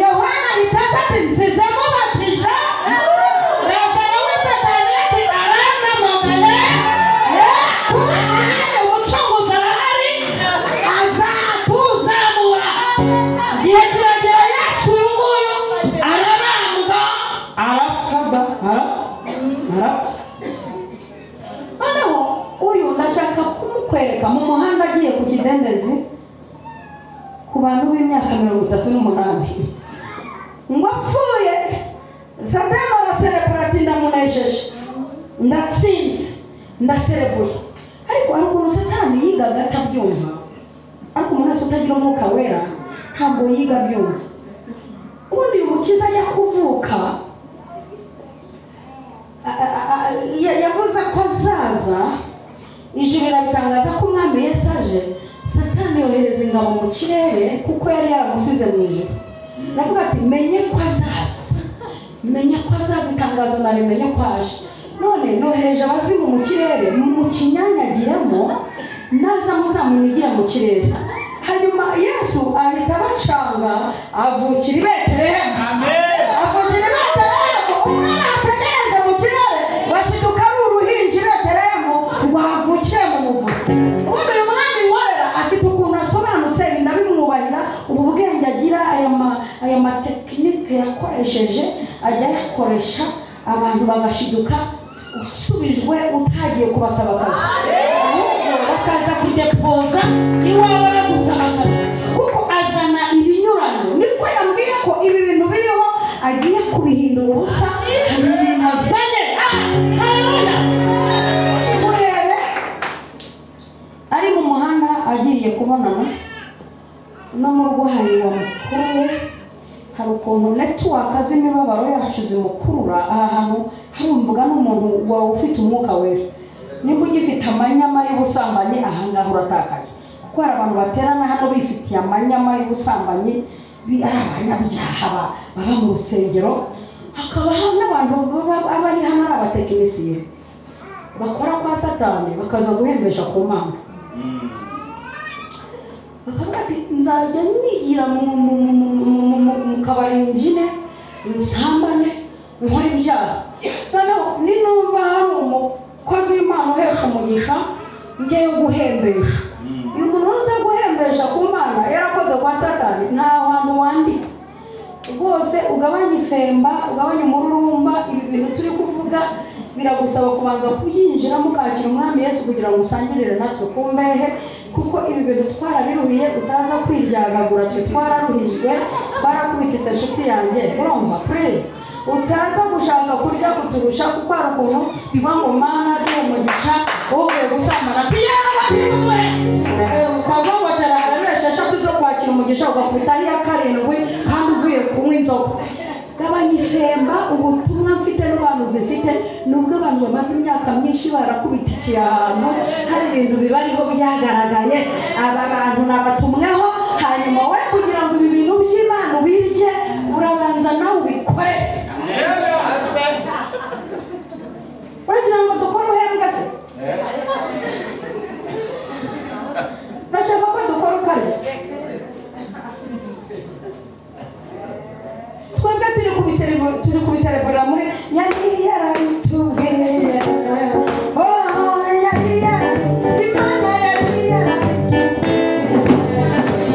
Yohana ahita aza ati nsize mubatije. Lazaro w'i Betaniya ati arampamagaye, kuba ahari umucunguzi arahari, azatuzamura. Igihe kiragera Yesu uyu nguyu arabambwa, arapfa da, arapfa, arapfa. Noneho uyu ndashaka kumukwereka mu muhanda agiye ku kidendezi, ku bantu b'imyaka 38 ngo apfuye. Satani araserebura ati ndamunesheje, ndatsinze, ndaserebuye. Ariko hari ukuntu Satani yigaga atabyumva, ariko umuntu wese utagira Umwuka Wera ntabwo yiga abyumva. Ubundi uyu mukiza ajya kuvuka yavuze ko azaza, ijuru rirabitangaza ko umwami Yesu aje. Satani yohereza ingabo mu kirere kuko yari yaramusize mu ijuru. Aravuga ati menye ko azaza, menye ko azaza, itangazo narimenye ko aje, none nohereje abazimu mu kirere mukinyanyagiremo, naza muzamunigira mu kirere. Hanyuma Yesu ahita abacanga, avukira i Betelehemu. Avukira i Betelehemu, umwana ategereje mu kirere, bashiduka ari uruhinja i Betelehemu rwavukiye mu muvure. Ubundi uyu mwami nkorera afite ukuntu asobanutse, ibi ndabimwubahira, ubu bwenge agira, aya matekinike yakoresheje ajya ayakoresha abantu bagashiduka usubijwe utagiye kubasaba akazi, ahubwo bakaza kudepoza iwawe no gusaba akazi, kuko azana ibinyuranyo. Niko yambwiye ko ibi bintu biriho agiye kubihindura ubusa, Hari ibintu azanye. Haleluya. Murebe ari mu muhanda agiye kubonana n'umurwayi wamukuruye. Hari ukuntu netiwaka z'imibabaro yacu zimukurura. Aha hantu harumvuga n'umuntu wawe ufite Umwuka Wera. Nimba ugifite amanyama y'ubusambanyi, aha ngaha uratakaye, kuko hari abantu baterana hano bifitiye amanyama y'ubusambanyi, ari abanyabyaha baba mu rusengero. Hakaba n'abantu baba ari hano ari abatekinisiye bakora kwa Satani, bakaza guhembesha ku Mana, bakavuga ati nzajya nigira mu kabari njine nsambane nkore ibyaha, noneho ninumva hari umukozi w'Imana uhesha umugisha njyeyo guhembesha. Uyu muntu uza guhembesha ku Mana yarakoze kwa Satani, nta hantu wanditse rwose. Ugabanye ifemba, ugabanye umururumba. Ibi bintu turi kuvuga biragusaba kubanza kubyinjiramo ukakira umwami Yesu kugira ngo usangirire natwe ku mbehe, kuko ibi bintu twarabiruhiye, utaza kwiryagagura. Twe twararuhijwe, twarakubititse inshuti yanjye, urumva? Please, utaza gushaka kurya kuturusha, kuko hari ukuntu bivuga ngo Mana duhe umugisha, uvuye gusambana ati yaba ukavuga ngo terahara 6 zo kwakira umugisha, ugakubitaho iya 7 kandi uvuye kunywa inzoga. Gabanya ifemba. Ubutumwa mfite n'abantu zifite, nubwo abantu bamaze imyaka myinshi barakubitikiye ahantu hari ibintu bibariho byagaragaye, aba bantu nabatumweho. Hanyuma we kugira ngo ibi bintu by'Imana ubirye, urabanza nawe ubikore. Uragira ngo dukore uhembwa se? Urashaka ko dukora ukarya? Twebwe turi kubiserebura muri yari yarabitubwiye, oh yari Imana yari yarabitubwiye,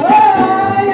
oh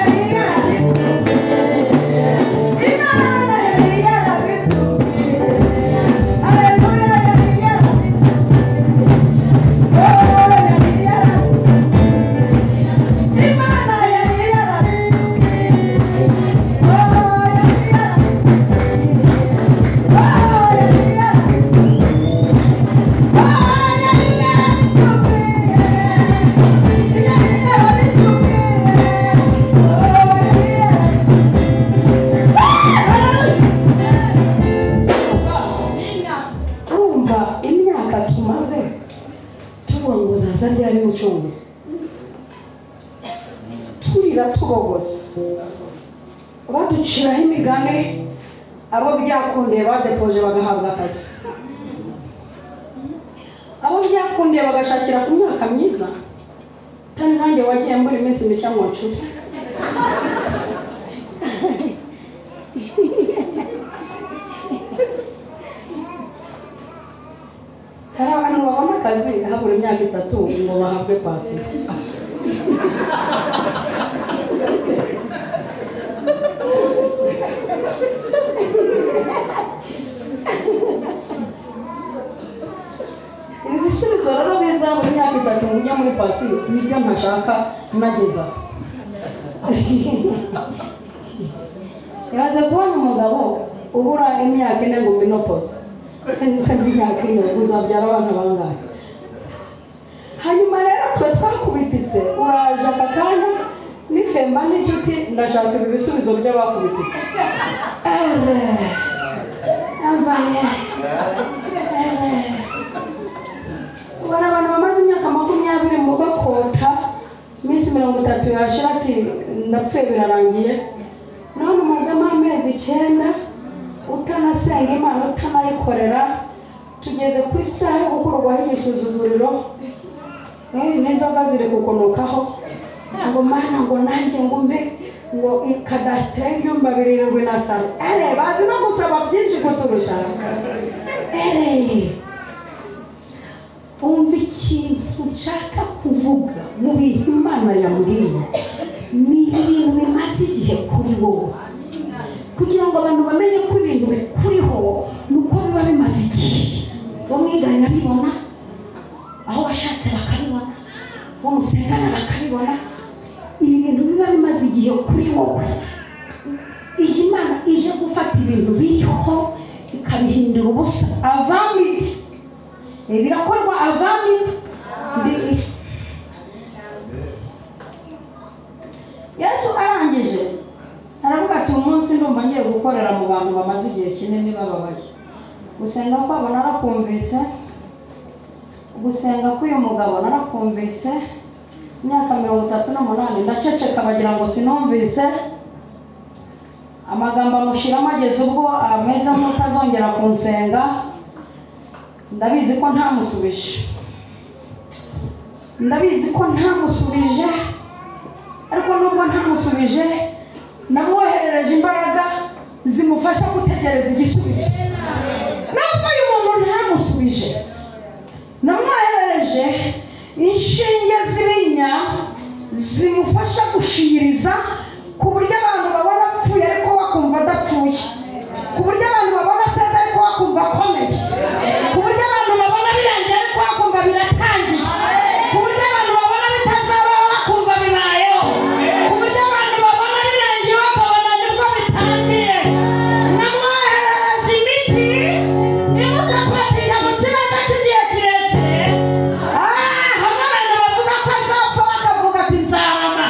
Urumva imyaka tumaze tuvuga ngo uzaza ryari mucunguzi, turira tugogoza, baduciraho imigani, abo byakundiye badepoje bagahabwa akazi, abo byakundiye bagashakira ku myaka myiza. Tani nanjye wagiye mbura iminsi mike mu nshuti. Hari abantu babona akazi habura imyaka 3 ngo bahabwe pasi. Ibi bisubizo rero biza buri myaka 3 ngo ujye muri pasi nibyo ntashaka nageza. Yaza kubona umugabo ubura imyaka 4 ngo menopause. Ese imyaka 4 uzabyara abana bangahe? Hanyuma rero twe twakubititse, uraje aka kanya nifemba n'inshuti ndashaka ibi bisubizo by'abakubititse. Amvaye. Ubona abantu bamaze imyaka 20 mu bakota, iminsi 30 yashira ati ndapfuye birarangiye. None umazemo amezi 9 utanasenga Imana utanayikorera, tugeze ku isaha yo gukurwaho igisuzuguriro, n'inzoga ziri kukunukaho ngo mana ngo nanjye ngumpe ngo ikadasitire y'ibyumba 7 na salo. Bazi no gusaba byinshi kuturusha. Umva ikintu nshaka kuvuga mu bintu Imana yambwiye, ni ibintu bimaze igihe kuri wowe. Kugira ngo abantu bamenye ko ibintu bikuriho nuko biba bimaze igihe. Uwo mwiganye abibona, aho washatse bakabibona, uwo musengana bakabibona. Ibi bintu biba bimaze igihe kuri wowe. Iyi Mana ije gufata ibintu biriho ikabihindura ubusa. Avamiti birakorwa, avamiti. Yesu arangije aravuga ati umunsi ndumva ngiye gukorera mu bantu bamaze igihe kinini bababaye. Gusenga kwabo narakumvise, gusenga k'uyu mugabo narakumvise, imyaka 38 ndaceceka bagira ngo sinumvise. Amagambo amushiramo ageze ubwo ameze nk'utazongera kunsenga. Ndabizi ko ntamusubije, ndabizi ko ntamusubije, ariko nubwo ntamusubije namwoherereje imbaraga zimufasha gutegereza igisubizo. Nubwo uyu muntu ntamusubije, namwoherereje inshinge z'ibinya zimufasha gushiriza, ku buryo abantu babona apfuye ariko bakumva adapfuye, ku buryo abantu babona aseze ariko bakumva akomeye, ku buryo abantu babona birangiye ariko bakumva biratangiye, ku buryo abantu babona bitazabaho bakumva bibayeho, ku buryo abantu babona birangiye bakabona nibwo bitangiye. Namwoherereje imiti imusapotinga mu kibazo cy'igihe kirekire. Hamwe abantu bavuga ko azapfa bakavuga ati nzarama,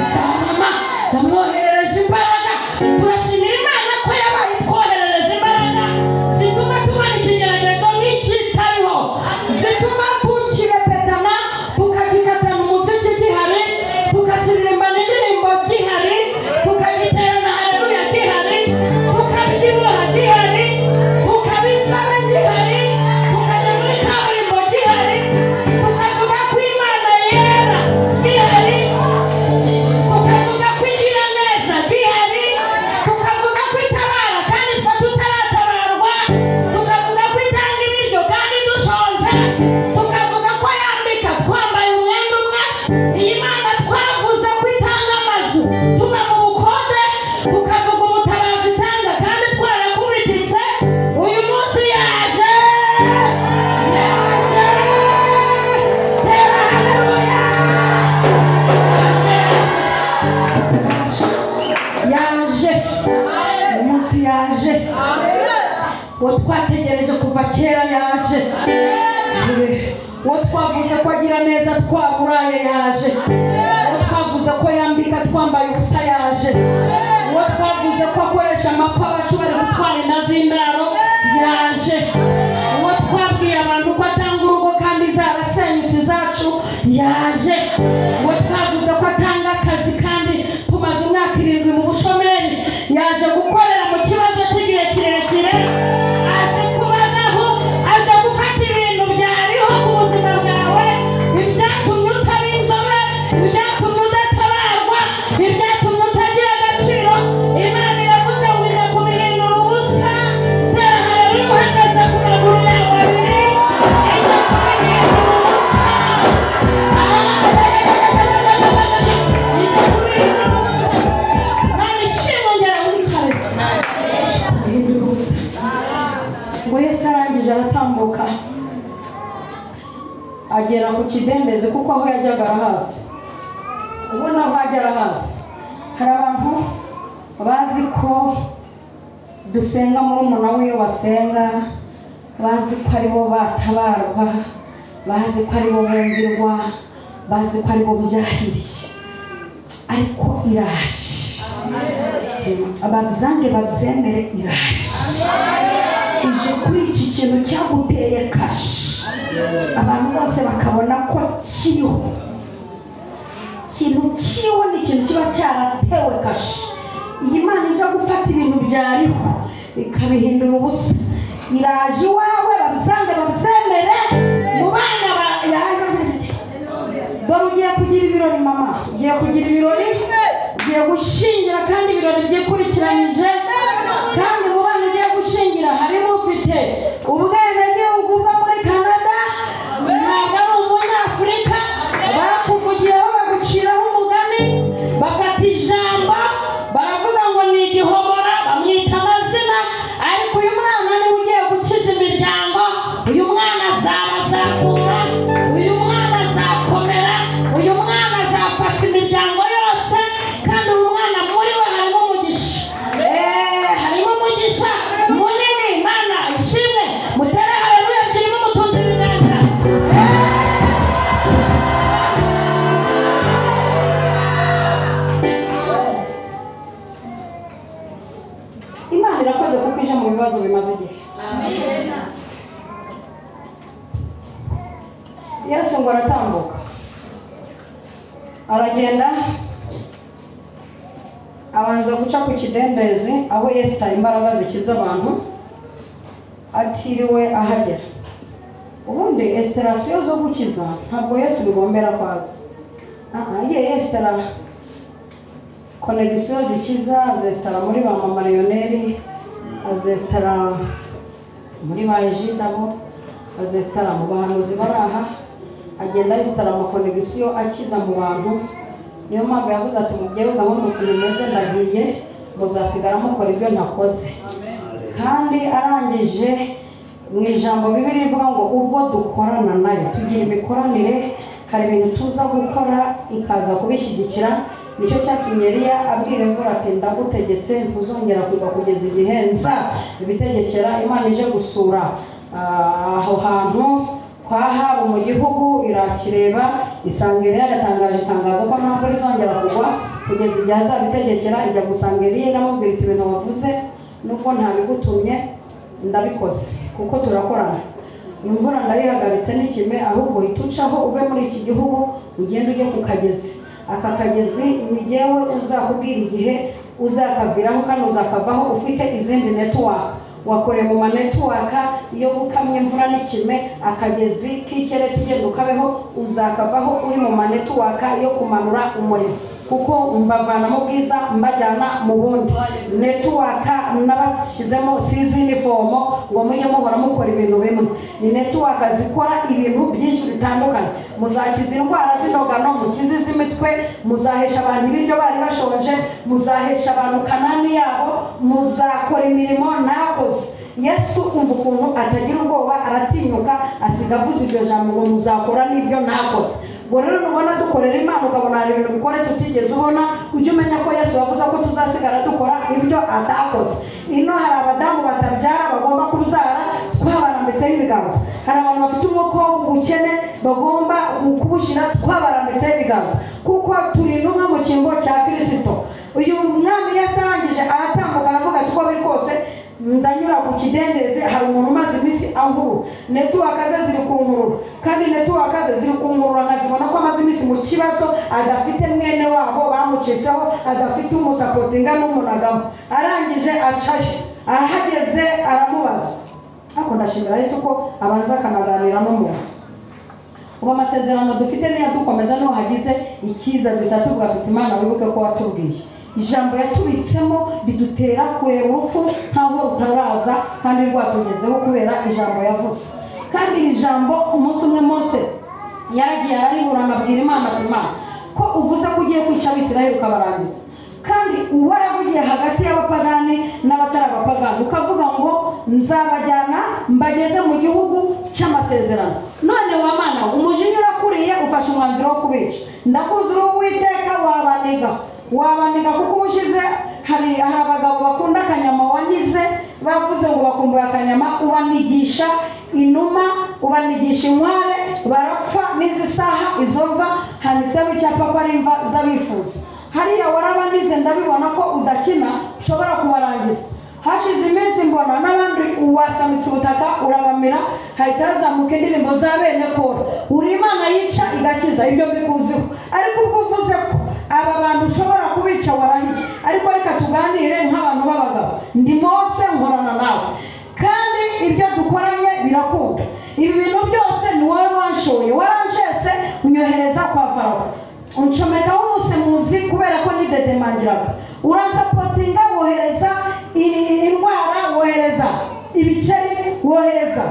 nzarama. Namwoherereje imbaraga. Turashimira Imana ko yabaye itwoherereje imbaraga zituma tubona ikigeragezo nk'ikitariho, zituma tukirepetana, tukagikatana umuziki gihari, tukakiririmbana indirimbo gihari, tukagiterana haleluya gihari, tukabyibuha gihari, tukabitsana gihari, tukajya muri kaburimbo gihari, tukavuga ko Imana yera gihari, tukavuga ko igira neza gihari, tukavuga ko itabara kandi twe tutaratabarwa, tukavuga ko itanga ibiryo kandi dushonje, tukavuga ko yambika twambaye umwenda umwe. Iyi Mana twavuze ko itanga amazu tuba mu bukode, tukavuga ubutabazi itanga kandi twarakubititse. Uyu munsi yaje, yaje, tera haleluya, yaje, umunsi yaje, uwo twategereje kuva kera yaje, uwo twavuze ko agira neza twaburaye yaje, uwo twavuze ko yambika twambaye ubusa yaje, uwo twavuze ko akoresha amapfa abacu bari gutwara inda z'indaro yaje, uwo twavuze Yaje ngo twavuze ko atanga akazi kandi tumaze imyaka 7 mu bushomeri. Yaje gukorera mu kibazo cy'igihe kirekire, aje kubagaho, aje gufata ibintu byariho ku buzima bwawe, ibyatumye utaba inzobe, ibyatumye udatabarwa, ibyatumye utagira agaciro. Imana iravuze ngo ije kubihindura ubusa. Tera haleluya uhagaze ku maguru yawe abiri, ije kubihindura ubusa. Ije kubihindura ubusa. Mana ishimwe, ongera wicare. Guhindura ubusa. Ngo Yesu arangije aratambuka agera ku kidendezi, kuko aho yajyaga arahazi. Ubona aho ajya arahazi. Hari abantu bazi ko dusenga murumuna w'iyo basenga, bazi ko aribo batabarwa, bazi ko aribo bumvirwa, bazi ko aribo byahiriye, ariko iraje. Ababyange babyemere, iraje. Ije kuri iki kintu cyaguteye kashi, abantu bose bakabona ko kiriho. Ikintu kiriho ni ikintu kiba cyaratewe kashi. Iyi Mana ije gufata ibintu byariho ikabihindura ubusa. Iraje iwawe, babyange babyemere. Mu bana ba dore ugiye kugira ibirori mama, ugiye kugira ibirori, ugiye gushyingira kandi ibirori byikurikiranyije. Kandi mu bana ugiye gushyingira harimo ufite ubwenegihugu bwo muri Canada, ntabwo ari umunyafurika. Bakuvugiyeho baguciraho umugani, bafata ijambo baravuga ngo ni igihomora, bamwita amazina. Ariko uyu mwana niwe ugiye gukiza imiryango, uyu mwana azabazamura, uyu mwana azakomera, uyu mwana azafasha imiryango yose. Kandi uyu mwana muri we harimo umugisha, harimo umugisha munini. Imana ishimwe, mutere haleluya ebyiri mumutunze ibiganza. Imana irakoze kuko ije mu bibazo bimaze igihe. Yesu ngo aratambuka aragenda, abanza guca ku kidendezi aho Yesu imbaraga zikiza abantu atiriwe ahagera. Ubundi esiterasiyo zo gukiza ntabwo Yesu bigombera kwaza. Ye esitara konegisiyo zikiza azesitara muri ba mama Lionel, azesitara muri ba Ejidabo, azesitara mu bahanuzi baraha, agenda yesitara amakonegisiyo akiza mu bantu. Niyo mpamvu yavuze ati mubyewe gahunda ukuntu imeze, ndagiye, muzasigara mukora ibyo nakoze. Kandi arangije mu ijambo Bibiliya ivuga ngo ubwo dukorana nayo tugira imikoranire, hari ibintu tuza gukora ikaza kubishyigikira. Nicyo cyatumye Eliya abwira imvura ati ndagutegetse ntuzongera kugwa kugeza igihe nza ibitegekera. Imana ije gusura aho hantu kwa Ahabu mu gihugu, irakireba isanga Eliya yatangaje itangazo ko nta mvura izongera kugwa kugeza igihe azabitegekera. Ijya gusanga Eliya iramubwira iti ibintu wavuze nubwo ntabigutumye ndabikoze kuko turakorana. Imvura ndayihagaritse n'ikime, ahubwo uhita ucaho uve muri iki gihugu ugende ujye ku kagezi. Aka kagezi ni jyewe uzakubwira igihe uzakaviraho kandi uzakavaho ufite izindi network. Wakore mu ma network yo gukamya imvura n'ikime, akagezi k'ikereti ugenda ukabeho, uzakavaho uri mu ma network yo kumanura umuriro, kuko mbavana mu bwiza mbajyana mu bundi. Network nabashyizemo sizi uniform ngo mujye muhora mukora ibintu bimwe. Ni network zikora ibintu byinshi bitandukanye. Muzakiza indwara z'indogano, mukize iz'imitwe, muzahesha abantu ibiryo bari bashonje, muzahesha abantu Kanani yabo, muzakora imirimo nakoze. Yesu umva ukuntu atagira ubwoba, aratinyuka, asiga avuze iryo jambo ngo muzakora n'ibyo nakoze. Ngo rero nubona dukorera Imana ukabona hari ibintu bikoretse utigeze ubona, ujye umenya ko Yesu yavuze ko tuzasigara dukora ibyo atakoze. Ino hari abadamu batabyara bagomba kubyara, twabarambitseho ibiganza. Hari abantu bafite umwuka w'ubukene bagomba kubushyira, twabarambitseho ibiganza, kuko turi intumwa mu cyimbo cya Kristo. Uyu mwami Yesu arangije aratambuka aravuga ati uko biri kose Ndanyura ku kidendezi, hari umuntu umaze iminsi ankuru, network ze ziri kunkurura, kandi network ze ziri kunkurura nkazibona ko amaze iminsi mu kibazo, adafite mwene wabo bamucitseho, adafite umusapotinga n'umunagamo. Arangije acayo, arahageze aramubaza. Ariko ndashimira Yesu ko abanza akanaganira n'umuntu. Ubu amasezerano dufite niyo dukomeza, niho hagize icyiza duhita tuvuga tuti Imana wibuke ko watubwiye. Ijambo yatubitsemo ridutera kureba urupfu nkaho rutaraza kandi rwatugezeho kubera ijambo yavuze. Kandi iri jambo umunsi umwe Mose yaragiye arariburana abwira Imana ati Imana ko uvuze ko ugiye kwica Abisirayeli ukabarangiza, kandi uwaravugiye hagati y'abapagani n'abatari abapagani ukavuga ngo nzabajyana mbageze mu gihugu cy'amasezerano, none wa Mana umujinya urakuriye ufashe umwanzuro wo kubica, ndakuzi uri Uwiteka wabaniga wabaniga kuko ubushize hari abagabo bakunda akanyama wanize bavuze ngo bakumbuye akanyama, ubanigisha inuma, ubanigisha inkware, barapfa n'izi saha izo mva handitseho icyapa ko ari imva z'abifuza. Hariya warabanize ndabibona ko udakina ushobora kubarangiza. Hashize iminsi mbona n'abandi wasamitse ubutaka urabamira, hahita hazamuka indirimbo za bene Kora, uri Imana yica igakiza, ibyo mbikuziho. Ariko ubwo uvuze ko aba bantu ushobora kubica warahiye, ariko reka tuganire nk'abantu b'abagabo, ndi Mose nkorana nawe kandi ibyo dukoranye birakunda, ibi bintu byose ni wowe wanshoye, waranshese unyohereza kwa Farawo, uncomekaho umusemuzi kubera ko nidedemangiraga, uransapotinga wohereza indwara, wohereza ibiceri, wohereza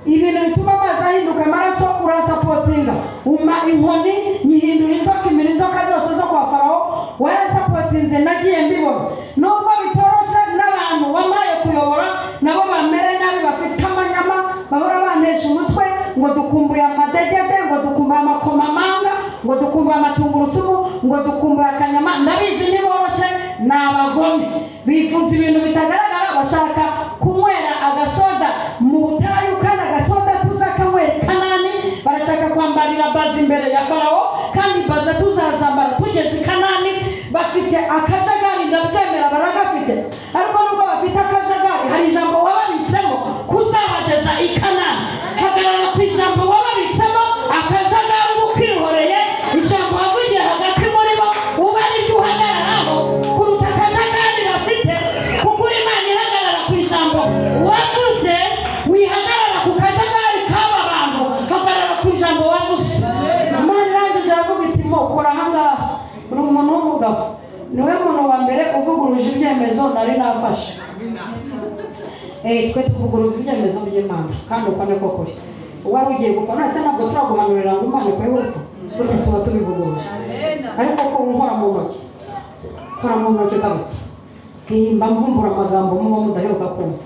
ibintu bituma amazi ahinduka amaraso, uransapotinga uma inkoni nyihindura inzoka, imira inzoka zose zo kwa Farawo, waransapotinze nagiye mbibona. Nubwo bitoroshe n'abantu bamaye kuyobora nabo bamere nabi, bafite amanyama, bahora bantesha umutwe ngo dukumbuye amadegede, ngo dukumbuye amakomamanga, ngo dukumbuye amatungurusumu, ngo dukumbuye akanyama, ndabizi ntiboroshe, ni abagome bifuza ibintu bitagaragara, bashaka kunywera agasoda mu butayu kandi agasoda tuzakanywera i Kanani, barashaka kwambarira baza imbere ya Farawo kandi baza tuzazambara tugeze i Kanani. Bafite akajagari ndabyemera baragafite, ariko nubwo bafite akajagari hari ijambo wababitsemo kuzabageza i Kanani. Hagarara ku ijambo wababitsemo, akajagari uba ukihoreye, ijambo wavugiye hagati muri bo uba ari ryo uhagararaho kuruta akajagari bafite, kuko Imana ihagarara ku ijambo wavuze, wihagarara ku kajagari k'aba bantu, hagarara ku ijambo wavuze. Imana irangije aravuga iti mo kora ahangaha, uri umuntu w'umugabo, niwe muntu wa mbere uvuguruje ibyemezo nari nafashe. Twe tuvuguruza ibyemezo by'Imana kandi uko niko kuri. Wari ugiye gupfa none se ntabwo turaguhanurira ngo Imana ikuhe urupfu, burya tuba tubivuguruje. Ariko ko nkora mu ntoki, nkora mu ntoki kabisa, mba mvumbura amagambo muba mudaheruka kumva.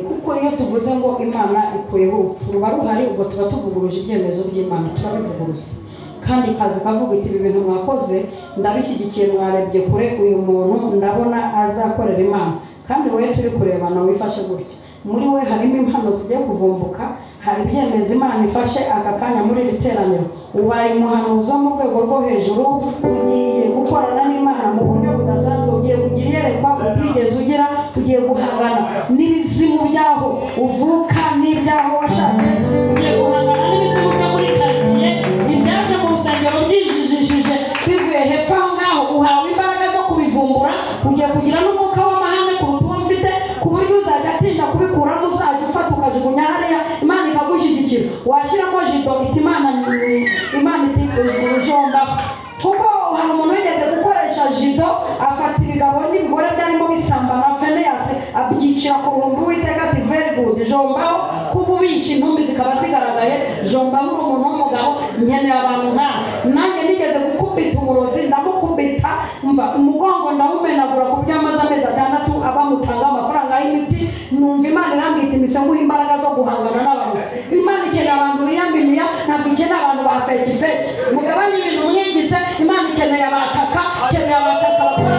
Kuko iyo tuvuze ngo Imana ikuyeho urupfu ruba ruhari, ubwo tuba tuvuguruje ibyemezo by'Imana, turabivuguruza. Kandi kazi kavuga iti ibi bintu mwakoze ndabishyigikiye, mwarebye kure, uyu muntu ndabona azakorera Imana, kandi wowe turi kurebana wifashe gutya, muri we harimo impano zigiye kuvumbuka, hari ibyemezo Imana ifashe aka kanya muri iri teraniro, ubaye umuhanuzi wo mu rwego rwo hejuru, ugiye gukorana n'Imana mu buryo budasanzwe, ugiye kugira iyerekwa utigeze ugira, ugiye guhangana n'ibizimu byaho uvuka n'ibyaho washatse, ugiye guhangana n'ibizimu byo muri karitsiye, ibyaje mu rusengero byijijishije bivuye hepfo aho ngaho, uhawe imbaraga zo kubivumbura, ugiye kugira n'umwuka w'amahane kuruta uwo mfite, ku buryo uzajya atinda kubikuramo, uzajya ufata ukajugunya hariya, Imana ikagushyigikira, washyiramo jido iti Imana Imana iti ujomba. Kuko hari umuntu wigeze gukoresha jido afata ibigabo n'ibigore byarimo bisambana, Feneyasi abyicira ku ruhumbi, Uwiteka ati very good, jombaho kuba ubisha intumbi zikaba zigaragaye, jombaho uri umuntu w'umugabo, nkeneye abantu nkawe. Nanjye nigeze gukubita uburozi, ndamukubita mva umugongo ndawumenagura ku buryo amaze amezi 6 abamutanga amafaranga y'imiti, numva Imana irambwira iti nguha imbaraga zo guhangana n'abarozi. Imana ikeneye abantu biyaminiya, ntabwo ikeneye abantu ba feki feki. Mugabanye ibintu mwigize, Imana ikeneye abataka, ikeneye abataka bakora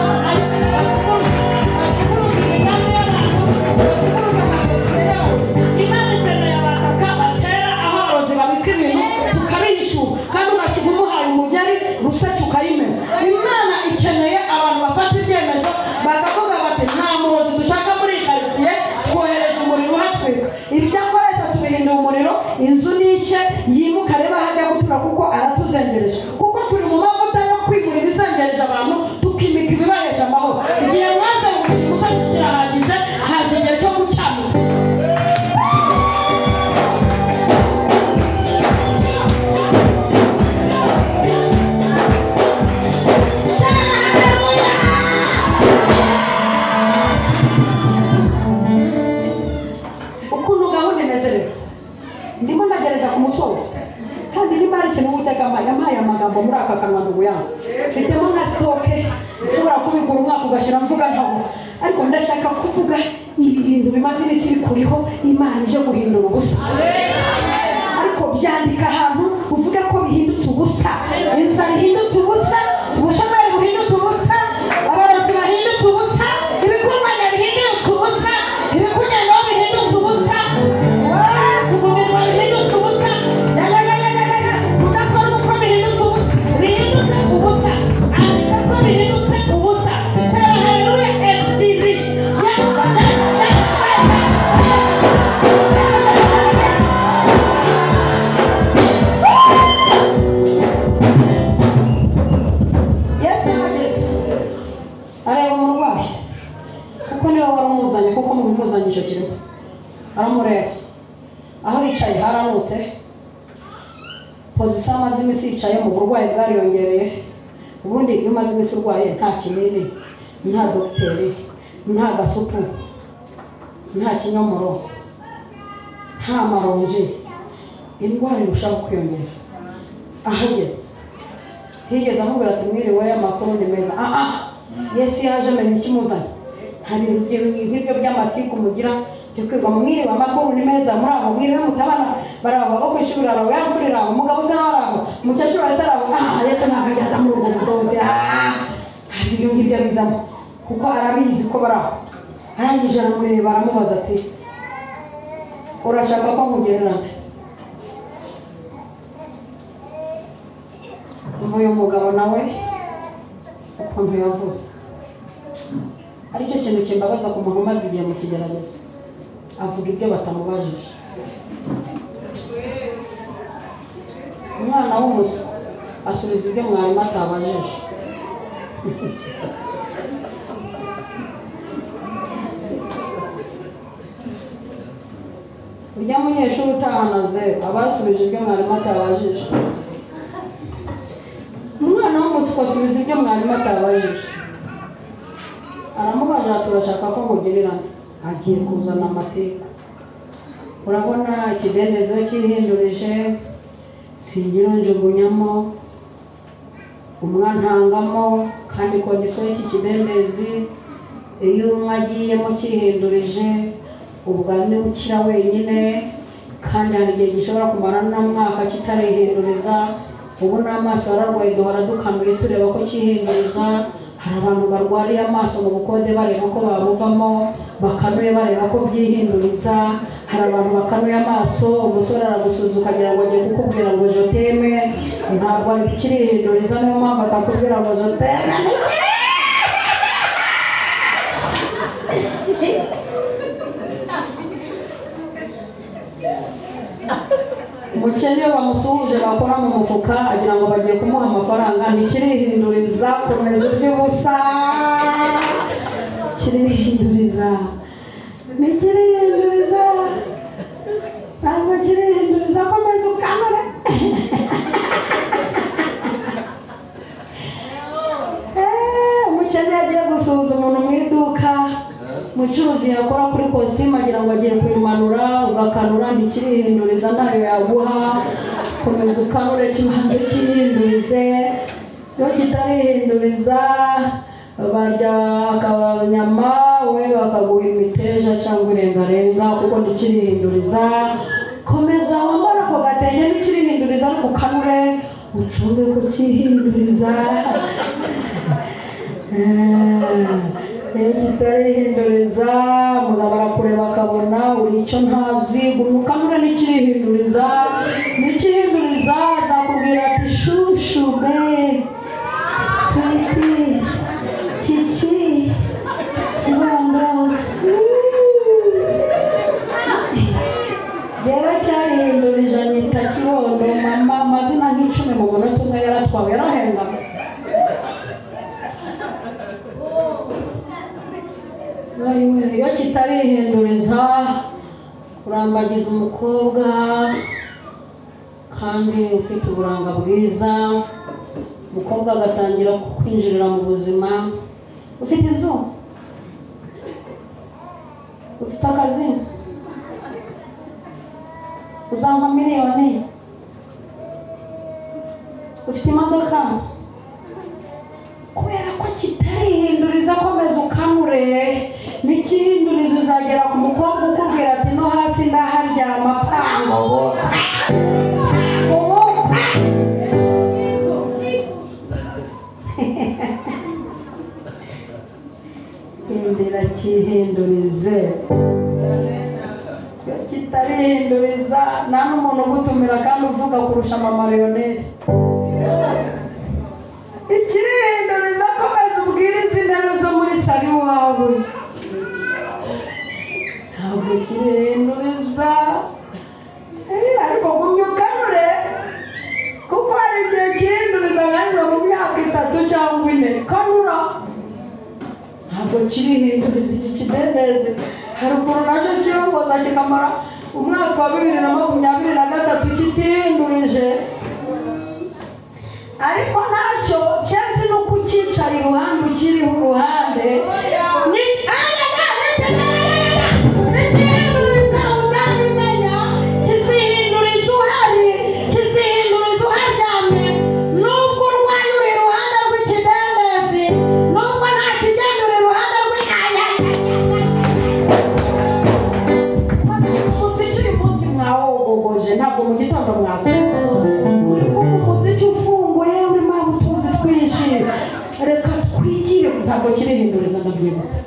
Imana ikeneye abataka batera aho abarozi babika ibintu tukabihishura, kandi ugasiga umuhaye umugeri ruseke ukayimena. Imana ikeneye abantu bafata ibyemezo bakavuga bati nta Ibyo akoresha tubihindura umuriro. Inzu nishe yimuka areba aho ajya gutura, kuko aratuzengereje, kuko turi mu mavuta yo kwimura ibizengereje abantu, tukimika ibibahesha amahoro. Igihe mwazengurukije umusozi kirahagije, haje igihe cyo gucyamuka. Ukuntu gahunda imeze rero, ndimo ndagereza ku musozo, kandi niba hari ikintu Uwiteka yampaye amagambo muri aka kanwa ndugu yangu, mfitemo nka sitoke ushobora kubigura umwaka ugashyira mvuga ntabwo, ariko ndashaka kuvuga ibi bintu bimaze iminsi bikuriho, Imana ije guhindura ubusa. Ariko byandika ahantu uvuge ko bihindutse ubusa, inzara ihindutse ubusa, ubushomeri buhindutse ubusa, abarozi bahindutse ubusa, ibikurwanya bihindutse ubusa, ibikugendaho bihindutse ubusa, kugumirwa bihindutse ubusa, kudakora ubukwe bihindutse ubusa, bihindutse ubusa, andika ko bihindutse ubusa. Tera haleluya ebyiri. Yesu yahageze areba umurwayi, kuko niwe wari umuzanye, kuko mu bimuzanye icyo kirimo. Aramureba aho yicaye haranutse, pozisiyo amaze iminsi yicaye mu burwayi bwariyongereye. Ubundi iyo umaze iminsi urwaye nta kinini, nta dogiteri, nta gasupu, nta kinyomoro, nta maronji, indwara irushaho kwiyongera. Ahageze higeze amubwira ati mwiriwe, amakuru ni meza. Yesu yaje amenya ikimuzanye. Nta bintu nk'ibyo by'amatiku mugira byo kwiga mwiriwe amakuru ni meza, muri aho mwiriwe mutabana baraho, abo kwishuri araho, yamfurira aho, umugabo usa nawe araho, umukecuru wese araho. Yesu ntabwo ajya muri ubwo budodo. Ibyo ngibyo abizamo kuko arabizi ko baraho. Arangije aramureba aramubaza ati urashaka ko nkugererana? Uyu mugabo nawe ukuntu yavuze, aricyo kintu kimbabaza ku muntu umaze igihe mu kigeragezo, avuga ibyo batamubajije. Umwana w'umuswa asubiza ibyo mwarimu atabajije. Urya munyeshuri utahana zeru aba yasubije ibyo mwarimu atabajije. Umwana w'umuswa asubiza ibyo mwarimu atabajije. Aramubaza ati urashaka ko nkugererana? Agiye kuzana amatiku. Urabona ikidendezi cyihindurije, singira njugunyamo, umwantangamo, kandi kondisiyo y'iki kidendezi iyo umwe agiyemo cyihindurije ubwo ni ukira wenyine, kandi hari igihe gishobora kumara n'umwaka kitarihinduriza. Ubu n'amaso ararwaye, duhora dukanuye tureba ko cyihinduriza. Hari abantu barwariye amaso mu bukode bareba ko babuvamo, bakanuye bareba ko byihinduriza. Hari abantu bakanuye amaso, umusore aragusuza ukagira ngo agiye kukubwira ngo joteme, ntabwo kirihinduriza, niyo mpamvu atakubwira ngo joteme. Umukene iyo bamusuhuje bakora mu mufuka agira ngo bagiye kumuha amafaranga, ntikirihinduriza, komeza iby'ubusa, kirihinduriza, ntikirihinduriza, ntabwo kirihinduriza, komeza ukanure. Umukene yagiye gusuhuza umuntu mu iduka, umucuruzi yakora kuri kositimu agira ngo agiye kuyimanura, ugakanura ntikirihinduriza, ntayo yaguha, komeza ukanure kibanze kirihindurize. Iyo kitarihinduriza barya akanyama, we bakaguha imiteja cyangwa irengarenga, kuko ntikirihinduriza. Komeza wambara ako gatenge ntikirihinduriza, ariko ukanure ucunge ko kirihinduriza. Iyo kitarihinduriza mugabo arakureba akabona uri icyo ntazi, guma ukanure ntikirihinduriza. Ntikirihinduriza azakubwira ati shushu be switi kiki kibondo. Kitarihinduriza urambagiza umukobwa kandi ufite uburanga bwiza, umukobwa agatangira kukwinjirira mu buzima, ufite inzu, ufite akazi, uzampa miliyoni, ufite imodoka. Kubera ko kitarihinduriza komeza ukanure, nikihinduriza uzagera ku mukobwa ukubwira ati no hasi ndaharyama pango ubukwe. Hindira kihindurize. Iyo kitarihinduriza nta n'umuntu ugutumira kandi uvuga kurusha mama Lionel. Ikirihinduriza komeza ubwirize intebe zo muri sali wawe. Ntabwo kirihinduriza, ariko gumya ukanure, kuko hari igihe kirihinduriza nkanjye mu myaka 3 cyangwa 4. Kanura. Ntabwo kirihinduriza iki kidendezi. Hari ukuntu nacyo kirongoza kikamara umwaka wa 2023 kitihindurije, ariko ntacyo cyansi no kucyicara iruhande ukiriho uruhande. Nikihinduriza uzabimenya, kizihinduriza uhari, kizihinduriza uharyamye. Nubwo urwaye uri iruhande rw'ikidendezi, nubwo nta kigenda uri iruhande rw'umuziki. Uyu munsi mwawogogoje, ntabwo mu gitondo mwaseka. Uri kumva umuziki ufunguye urimo utuzi twinshi, reka twigire. Ntabwo kirihinduriza, ndabyibutsa.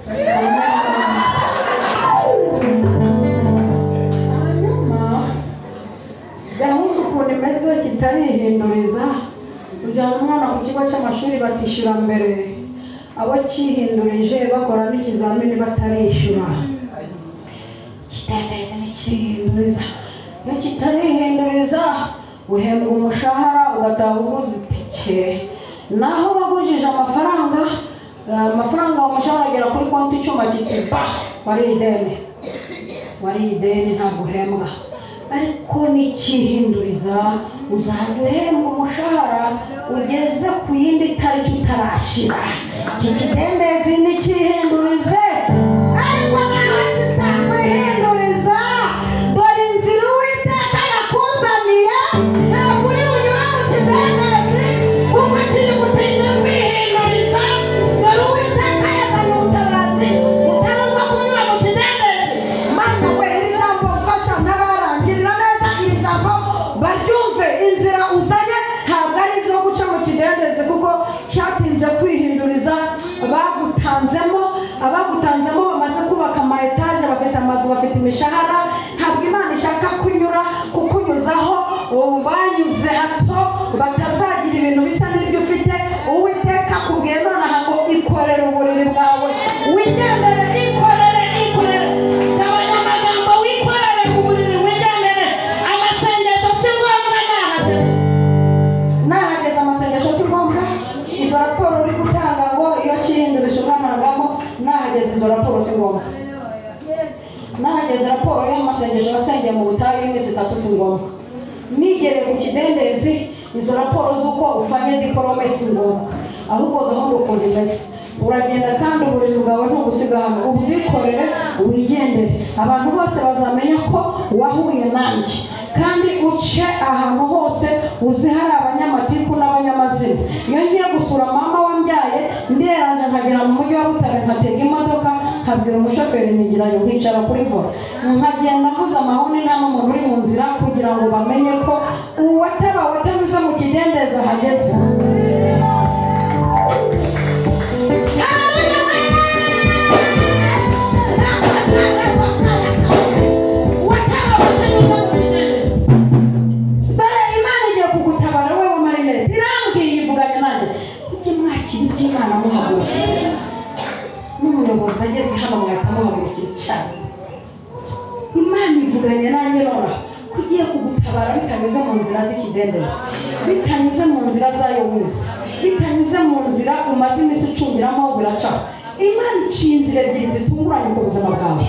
Hanyuma gahunda ukuntu imeze kitarihinduriza, ujyana umwana ku kigo cy'amashuri batishyura mbere, abo cyihindurije bakora n'ikizamini batarishyura. Kidendezi ntikirihinduriza. Iyo kitarihinduriza uhembwa umushahara ugataha uguze itike, naho bagujije amafaranga, amafaranga umushahara agera kuri konti icyuma kiti ba wari ideni, wari ideni, ntabwo uhembwa. Ariko nikihinduriza uzajya uhembwa umushahara ugeze ku yindi tariki utarashira. Iki kidendezi nikihindurize, ariko nawe kitakwihinduriza. Dore inzira Uwiteka yakuzaniye, ntabwo uri bunyura mu kidendezi kuko kiri gutinda kwihinduriza. Dore Uwiteka yazanye ubutabazi butari ubwo kunyura mu kidendezi. Mana we, iri jambo mfasha ntabarangirira neza iri jambo baryumve. Inzira uzanye ntabwo ari izo guca mu kidendezi kuko cyatinze kwihinduriza. Abagutanzemo bamaze kubaka ama etaje, bafite amazu, bafite imishahara. Ntabwo Imana ishaka kunyura kukunyuzaho banyuze hato batazagira ibintu bisa n'ibyo ufite. Uwiteka akubwiye nonaha ngo ikorere uburiri bwawe, wigendere, ikorere, ikorere. Gabanya amagambo, wikorere uburiri, wigendere. Amasengesho si ngombwa, nahageze. Nahageze, amasengesho si ngombwa. Izo raporo uri gutanga ngo iyo kirihindurije umwana, nahageze, izo raporo si ngombwa. Nahageze, raporo y'amasengesho wasengeye mu butayu y'iminsi 3 si ngombwa. Nigereye ku kidendezi, izo raporo z'uko ufanye diporome si ngombwa. Ahubwo gahunda ukuntu imeze, uragenda kandi uburiri bwawe ntubusiga hano, ubwikorere wigendere. Abantu bose bazamenya ko wahuye nanjye, kandi uce ahantu hose uzi hari abanyamatiku n'abanyamazina. Iyo ngiye gusura mama wambyaye, nderanje nkagera mu mujyi wa Butare, nkatega imodoka, nkabwira umushoferi nigirayo, nkicara kuri vola, nkagenda mvuza amahoni nta n'umuntu uri mu nzira, kugira ngo bamenye ko uwataba watanyuze mu kidendezi ahageze. Dore Imana igiye kugutabara wowe Marinette, irambwiye ivuganye nanjye, mujye mwakira iby'Imana muhagurutse. N'umuyobozi ageze hano mwahita muhagurukira icyarimwe. Imana ivuganye nanjye nonaha ko igiye kugutabara bitanyuze mu nzira z'ikidendezi, bitanyuze mu nzira zayo wize, bitanyuze mu nzira umaze iminsi ucungiramo biracaho. Imana iciye inzira ebyiri zitunguranye ku buzima bwawe.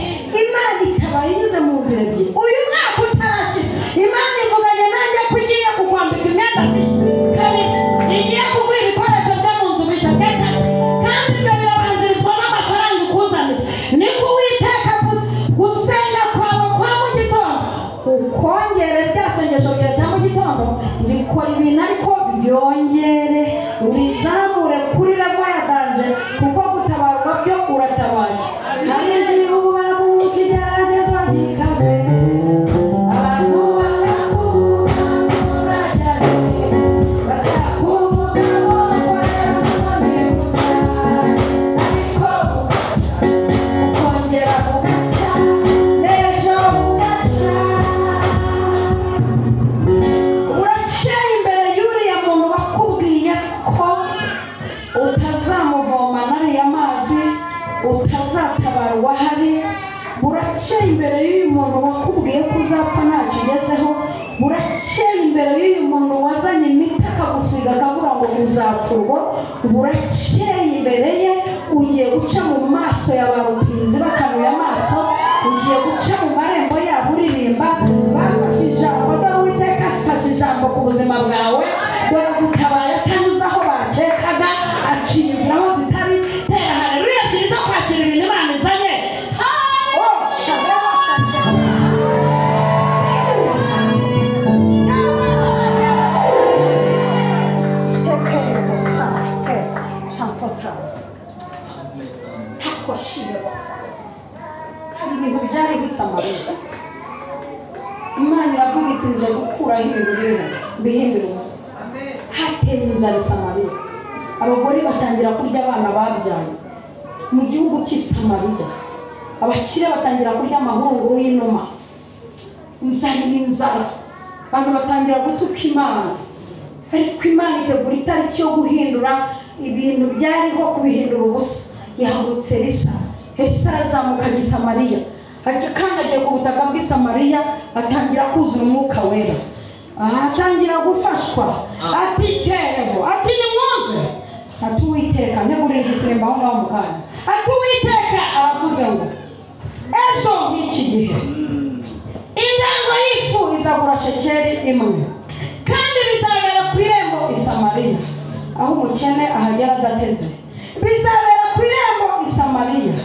Imana ikaba inyuze mu nzira ebyiri. Uyu mwaka utarashira, Imana ivuganye nanjye ko igiye kukwambika imyenda mishya. Kabiri, igiye kuguha ibikoresho byo mu nzu bishya. Gatatu, kandi ibyo birabanzirizwa n'amafaranga ikuzanira. Niko Uwiteka avuze. Gusenga kwawe kwa mu gitondo ukongere rya sengesho rya mu gitondo, rikora ibintu ariko byongere, urizamure kuri level ya danger, kuko gutabarwa byo uratabaje. Hari igihe uba mu kigeragezo gikaze, abantu bakakuvuga urajyayo, bakakuvuga ngo ukorera mu ariko ukongera ugacya, n'ejo bugacya. Uraciye imbere y'uriya muntu bakubwiye ko utazamuvoma n'ariya mazi, utazatabara uwahari. Buraciye imbere y'uyu muntu wakubwiye ko uzapfa ntacyo ugezeho. Buraciye imbere y'uyu muntu wazanye imiti akagusiga akavuga ngo uzapfa urwo. Buraciye imbere ye, ugiye guca mu maso ya ba rupinzi bakanuye amaso, ugiye guca mu marembo yabo uririmba. Bafashe ijambo, dore Uwiteka afashe ijambo ku buzima bwawe. Dore gutabaye atanyuze aho bakekaga, aciye inzira aho zitari. Tera haleluya, byiza kwakira ibintu Imana izanye. Oh, shalom. Hari ibintu byari bisamariya. Imana iravuga iti nje gukuraho ibintu biriho mbihindure ubusa. Hateye inzara i Samariya, abagore batangira kurya abana babyaye mu gihugu cy'i Samariya. Abakire batangira kurya amahurunguru y'inuma. Inzara n'inzara, abantu batangira gutuka Imana. Ariko Imana itegura itariki yo guhindura ibintu byariho, kubihindura ubusa. Yahagurutse Elisa. Elisa arazamuka ajya i Samariya, akandagiye ku butaka bw'i Samariya atangira kuzura umwuka wera, atangira gufashwa. Ati terebo, ati nimwumve, ati Uwiteka ntegurira igisimba aho ngaho mu kanya. Ati Uwiteka aravuze ngo ejo nk'iki gihe intango y'ifu izagura shekeli imwe, kandi bizabera ku irembo i Samariya, aho umukene ahagera adateze. Bizabera ku irembo i Samariya,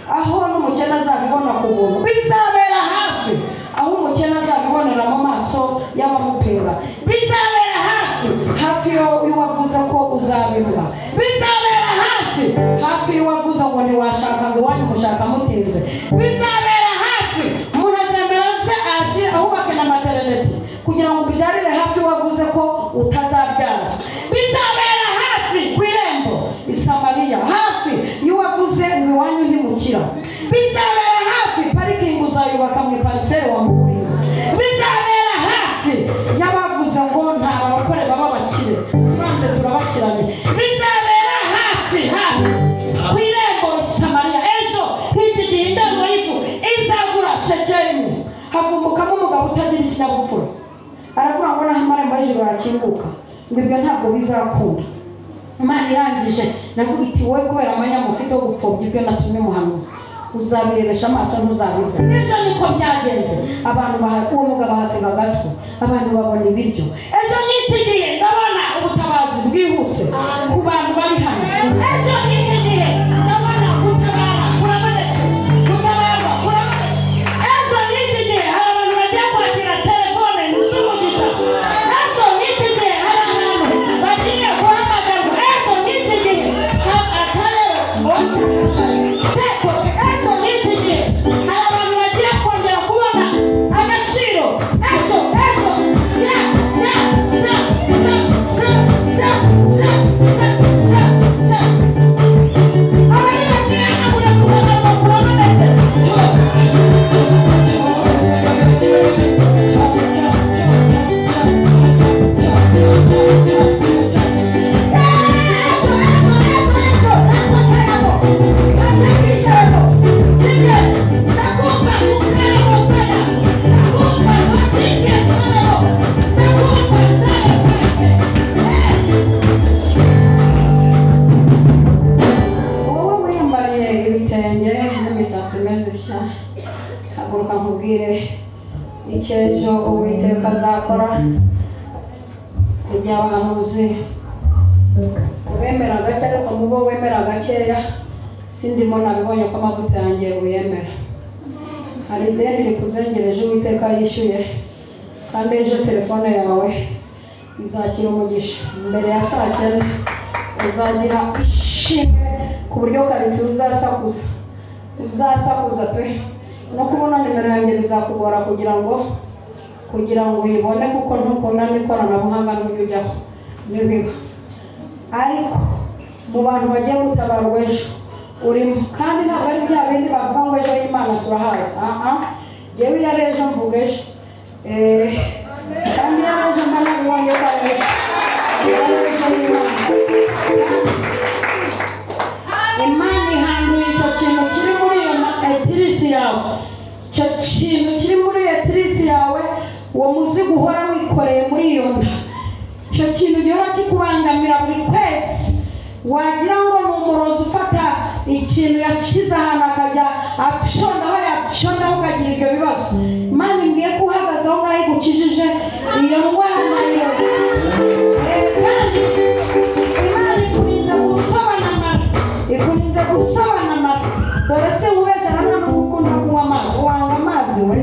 aho n'umukene azabibona ku buntu. Bizabera hafi, aho umukene azabibonera mu maso y'abamupinga. Bizabera hafi, hafi y'uwavuze ko uzabibwa. Bizabera hafi, hafi y'uwavuze ngo ntiwashaka ngo iwanyu mushaka mutinze. Bizabera hafi, umuntu azemera se ashire ahubake na maternity kugira ngo ubyarire hafi wavuze ko utazabyara. Bizabera hafi ku irembo i Samariya, hafi y'uwavuze ngo iwanyu ntimukira. Bizabera hafi, parikingi uzayubaka mu ipariseri wa Mugurira. Bizabera hafi y'abavuze ngo nta barokore baba bakire, turanze turabakiranye. Bizabera hafi, hafi ku irembo i Samariya, ejo nk'iki gihe indango y'ifu izagura shekeli imwe. Havumbukamo umugabo utagira ikinyabupfura, aravuga ngo naho amarembo y'ijuru yakinguka, ngo ibyo ntabwo bizakunda. Imana irangije navuga iti wowe kubera amanyama ufite wo gupfobya ibyo natumye umuhanuzi, uzabirebesha amaso ntuzabirya. Ejo niko byagenze, abantu uwo mugabo ahasiga agatwe, abantu babona ibiryo. Ejo n'iki gihe ndabona ubutabazi bwihuse ku bantu bari hano. Ejo n'iki gihe ndabona gutabara kurabonetse, gutabarwa kurabonetse. Ejo n'iki gihe hari abantu bagiye kwakira telefone z'umugisha. Ejo n'iki gihe hari abantu bagiye guhamagarwa. Ejo n'iki gihe ejo n'iki gihe hari abantu bagiye kongera kubona agaciro. Ejo, ejo, ya, ya, ya, ya, ya, ya, ya, ya, ya, ya. nkubwire icyo ejo Uwiteka azakora. Igihe abahanuzi ubemera gake, ariko mu bo wemera gakeya sindimo nabibonye ko amavuta yanjye uyemera. Hari ideni rikuzengereje Uwiteka yishyuye, kandi ejo telefone yawe izakira umugisha mbere ya saa 9 uzagira ishimwe ku buryo karitsiye uzasakuza, uzasakuza pe. No kubona nimero yanjye bizakugora kugira ngo uyibone, kuko ntukunda n'ikoranabuhanga n'uburyo ujyaho ntibiba. Ariko mu bantu bagiye gutabarwa ejo urimo, kandi ntabwo ari bya bindi bavuga ngo ejo y'Imana turahaza. Jyewe iyo ari ejo mvuga ejo, kandi iyo ari ejo mba nabibonye ko ari ejo. Imana ihanduye icyo kintu kiri muri iyo etirisi yawe, icyo kintu kiri muri iyo etirisi yawe, uwo muzigo uhora wikoreye muri iyo nda, icyo kintu gihora kikubangamira buri kwezi, wagira ngo ni umurozi ufata ikintu yashyize ahantu akajya afishonaho yafishonaho ukagira ibyo bibazo. Imana imbwiye ko uhagaze aho ngaho igukijije iyo ndwara yose. Kandi Imana ikurinze gusobana amara, ikurinze gusobana amara. Dore se nkubeshyara nta n'ubwo ukunda kunywa amazi, wanywa amazi we.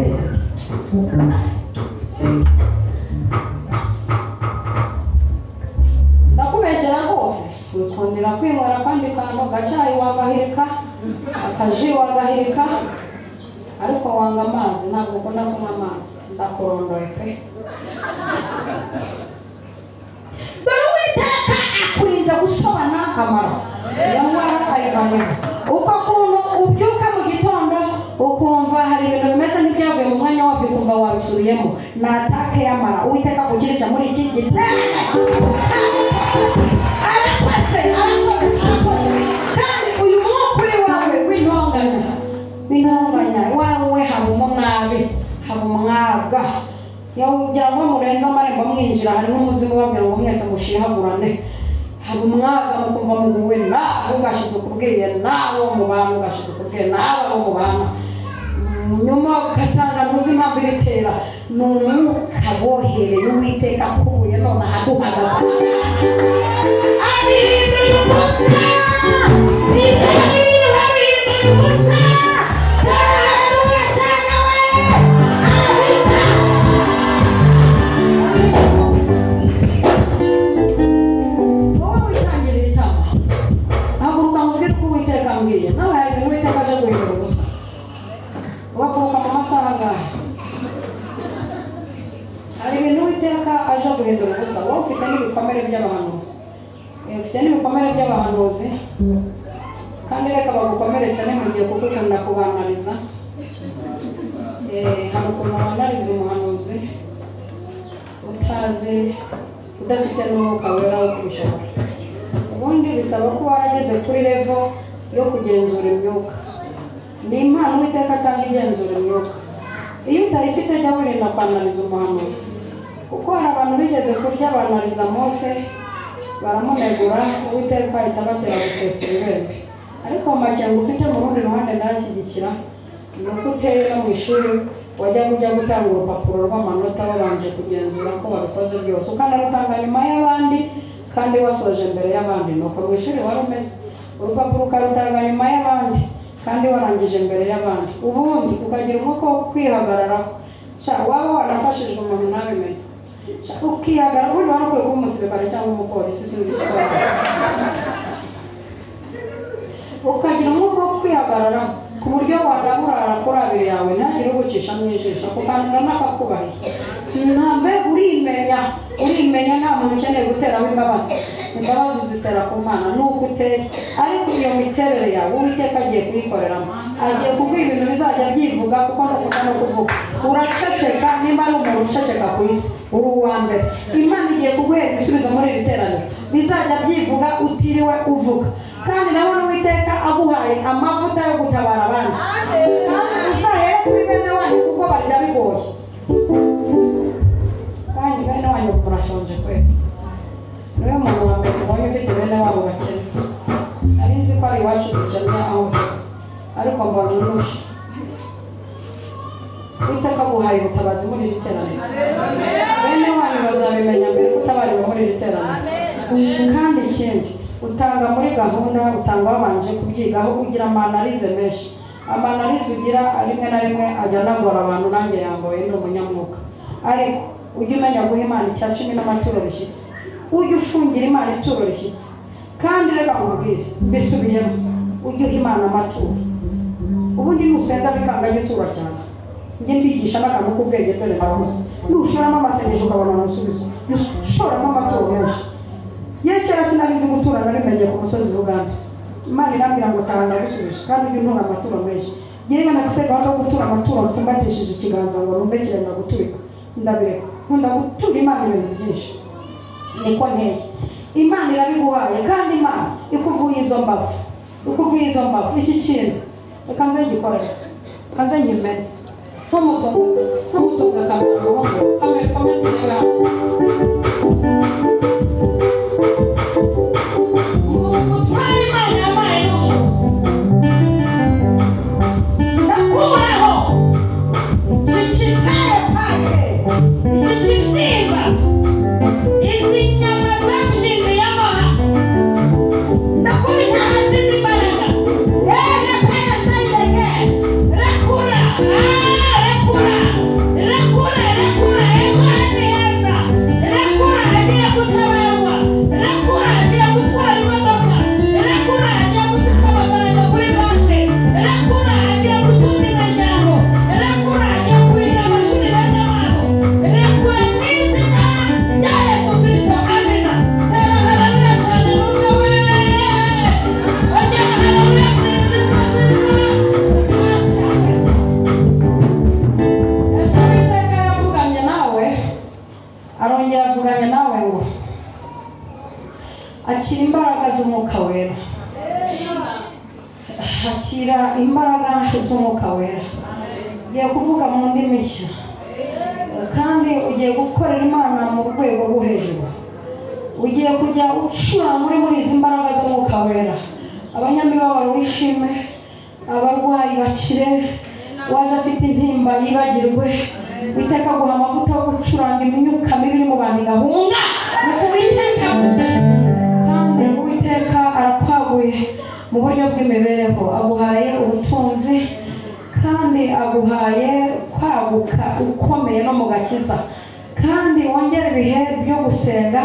Ndakubeshyera rwose, wikundira kwinywera akandi kantu, agacyayi wagahirika, akaji wagahirika, ariko wanga amazi, ntabwo ukunda kunywa amazi. Ndakurondoye pe. Dore Uwiteka akurinze gusobana amara, iyo ndwara ayivanyeho. Uko kuntu ubyuka mu gitondo ukumva hari ibintu bimeze nk'ibyavuye mu mwanya wabyo, ukumva wabisubiyemo, ni atake y'amara. Uwiteka akukirisha muri iki giterane. Arakoze, arakoze, arakoze. Kandi uyu mwuka uri wawe w'intonganya, w'intonganya iwawe haba umunabi, haba umwaga. Kugira ngo murenze amarembo mwinjira, hari n'umuzimu ubabwira ngo mwese mushihagurane. Haba umwaga mukumva muguwe nawe, ugashiduka ubwiye nawe wo mubana, ugashiduka ubwiye nawe wo mubana. Nyuma ugasanga ntuzi impamvu ibitera, ni umwuka bohereye Uwiteka akuye none ahaduhagaze. Abihinduye ubusa, abihinduye ubusa. Haleluya cyane we. Wowe witangirira itama, haguruka mubwire uko Uwiteka ambwiye. Nawe hari ibintu Uwiteka aje guhindura ubusa. Ubakuruka mu masaha angahe? Hari ibintu Uwiteka aje guhindura ubusa. Wowe ufite n'ibikomere by'abahanuzi, ufite n'ibikomere by'abahanuzi, kandi reka bagukomeretse ni mu gihe kuko ukunda kubanariza. Hari ukuntu banariza umuhanuzi utazi, udafite n'umwuka wera wo kubishobora. Ubundi bisaba ko warageze kuri level yo kugenzura imyuka. Ni impano Uwiteka atanga igenzura imyuka. Iyo utayifite jya wirinda kwanariza umuhanuzi, kuko hari abantu bigeze kurya banariza Mose baramunegura, Uwiteka ahita abatera gusesa ibibembe. Ariko mu makenga ufite mu rundi ruhande ndashyigikira, ni uko uteye no mu ishuri wajya ujya gutanga urupapuro rw'amanota babanje kugenzura ko wabikoze byose, ukanarutanga nyuma y'abandi kandi wasoje mbere y'abandi. Nuko mu ishuri wari umeze, urupapuro ukarutanga nyuma y'abandi kandi warangije mbere y'abandi, ubundi ukagira umwuka wo kwihagararaho. Waba wanafashijwe umuntu ntabimenye, ukihagarara. Ubundi wari ukwiye kuba umusirikare cyangwa umupolisi, sinzi icyo waba. Ukagira umwuka wo kwihagararaho ku buryo wanaburara kuri abiri yawe ntagire ugucisha mu ijisho, kukanura n'akakubahiye. Ntambe urimenya, urimenya, nta muntu ukeneye guteraho imbabazi. Imbabazi uzitera ku Mana nuko uteye, ariko iyo miterere yawe Uwiteka agiye kuyikoreramo, agiye kuguha ibintu bizajya byivuga, kuko nukunda no kuvuga. Uraceceka, nimba ari umuntu uceceka ku isi uri uwa mbere. Imana igiye kuguha ibisubizo muri iri teraniro bizajya byivuga utiriwe uvuga. Kandi nawe Uwiteka aguhaye amavuta yo gutabara abandi, kandi uzahere kuri bene wanyu kuko barya bigoye. Kandi bene wanyu murashonje kweli. Niwe muntu wa mbere ubonye ufite bene wabo bakene. Nari nzi ko ari iwacu dukennye aho uvuka, ariko mbona unusha. Uwiteka aguhaye ubutabazi muri iri teraniro. Bene wanyu bazabimenya mbere ko utabariwe muri iri teraniro. Kandi ikindi, utanga muri gahunda, utanga wabanje kubyigaho, ugira amanalize menshi. Amanalize ugira rimwe na rimwe ajya anagora abantu, nanjye yangoye, ndi umunyamwuka. Ariko ujye umenya guha Imana icya cumi n'amaturo bishyitse, ujye ufungira Imana ituro rishyitse. Kandi reka nkubwire, mbisubiyemo, ujye uha Imana amaturo. Ubundi nusenga bikanga jya utura cyane. Njye mbigisha n'akantu k'ubwenge, dore nakuze. Nushoramo amasengesho ukabona umusubizo, ushoramo amaturo menshi. Ye kera sinari nzi gutura, narimenye ku musozi Uganda. Imana irambwira ngo taha ndagusubije, kandi ujye untura amaturo menshi. Yewe nafite gahunda yo gutura amaturo mfumbatishije ikiganza ngo numve kirenda guturika, ndabireka. Nkunda gutura Imana ibintu byinshi, niko nteye. Imana irabiguhaye, kandi Imana ikuvuye izo mbavu, ikuvuye izo mbavu. Iki kintu reka nze ngikore, reka nze ngimene. Ntumutunga kamera umuhungu, kamera ikomeze irebe hano. Umutware Imana yampaye n'ubushobozi, ndakuraho iki kipayepake, iki kibyimba, izi nyama zabyimbiye amaha, ndakubita hasi izi mbaraga. Rekura, rekura, rekura, rekura, ejo ni heza. Rekura, agiye gutabarwa. Rekura, agiye gutwara imodoka. Rekura, agiye gutuka amafaranga kuri banki. Rekura, agiye gutunga imiryango. Rekura, agiye kurihira amashuri bene wabo. Rekura mu izina rya Yesu Kristo, amina. Tera haleluya cyane numve we. Ongera haleluya nziza nziza. Ejo Uwiteka yavuganye nawe, arongera avuganye nawe ngo akira imbaraga z'umwuka wera, akira imbaraga z'umwuka wera. Ugiye kuvuga mu ndimi nshya, kandi ugiye gukorera Imana mu rwego rwo hejuru. Ugiye kujya ucuranga uri muri izi mbaraga z'umwuka wera. Abanyamibabaro wishime, abarwayi bakire, waje afite intimba yibagirwe. Uwiteka aguha amavuta yo gucuranga imyuka mibi iri mu bantu igahunga. Nuko Uwiteka avuze. Kandi Uwiteka arakwaguye mu buryo bw'imibereho, aguhaye ubutunzi, kandi aguhaye kwaguka ukomeye no mu gakiza. Kandi wongere ibihe byo gusenga,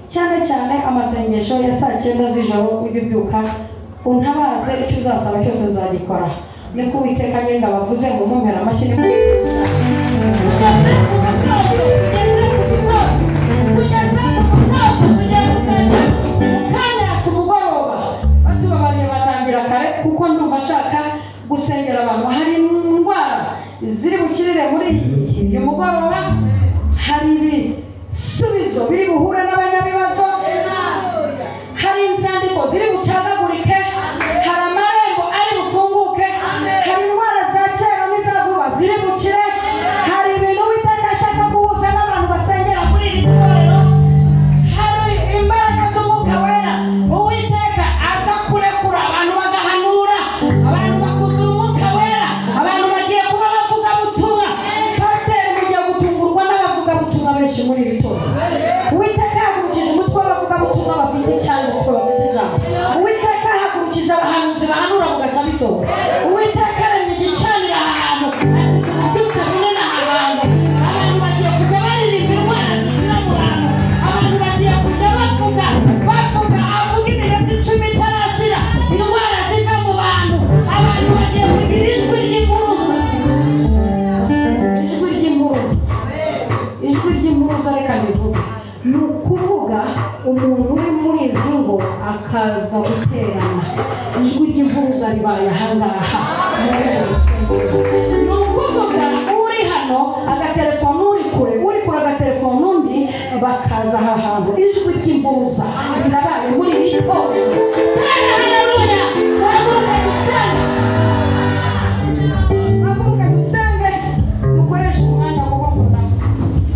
cyane cyane amasengesho ya saa 9 z'ijoro, ujye ubyuka untabaze, icyo uzasaba cyose nzagikora. Niko Uwiteka Nyiringabo avuze ngo mumpere amashyi. Tugeze ku musozo, tugeze ku musozo, tugeze ku musozo, tugiye gusenga mu kanya ku mugoroba. Batubabariye batangira kare, kuko ndumva ashaka gusengera abantu. Hari indwara ziri bukirire muri uyu mugoroba, hari ibisubizo biri buhure n'abanyabibazo, hari inzandiko ziri bucagagurike, hari amarembo ari bufunguke, hari indwara za kera n'iza vuba ziri bukire, hari ibintu Uwiteka ashaka guhuza n'abantu basengera muri iri torero, hari imbaraga z'umwuka wera. Uwiteka aza kurekura abantu bagahanura, abantu bakuzura umwuka wera, abantu bagiye kuba abavugabutumwa. Pasiteri, mugiye gutungurwa n'abavugabutumwa benshi muri iri torero. Uwiteka yahagurukije umutwe w'abavugabutumwa bafite icyanditswe, bafite ijambo. Uwiteka yahagurukije abahanuzi bahanura bugaca bisohoka. Uwiteka aremye igicaniro aha hantu, ashyize ububyutse bunini aha hantu. Abantu bagiye kujya baririmba indwara zikira mu bantu. Abantu bagiye kujya bavuga, bavuga, avuga iminota 10 itarashira, indwara ziva mu bantu. Abantu bagiye kugira ijwi ry'impuruza. Ijwi ry'impuruza, ijwi ry'impuruza, reka ndivuge. Ni ukuvuga umuntu uri muri izi ngo akaza guterana. Ijwi ry'impuruza ribaye ahangaha muri uru rusengero. Ni ukuvuga uri hano Agatelefone uri kure, uri kure agatelefone undi, bakaza aha hantu. Ijwi ry'impuruza rirabaye muri iri torero. Tera haleluya, duhaguruke dusenge. Haguruke dusenge, dukoreshe umwanya, kuko nkunda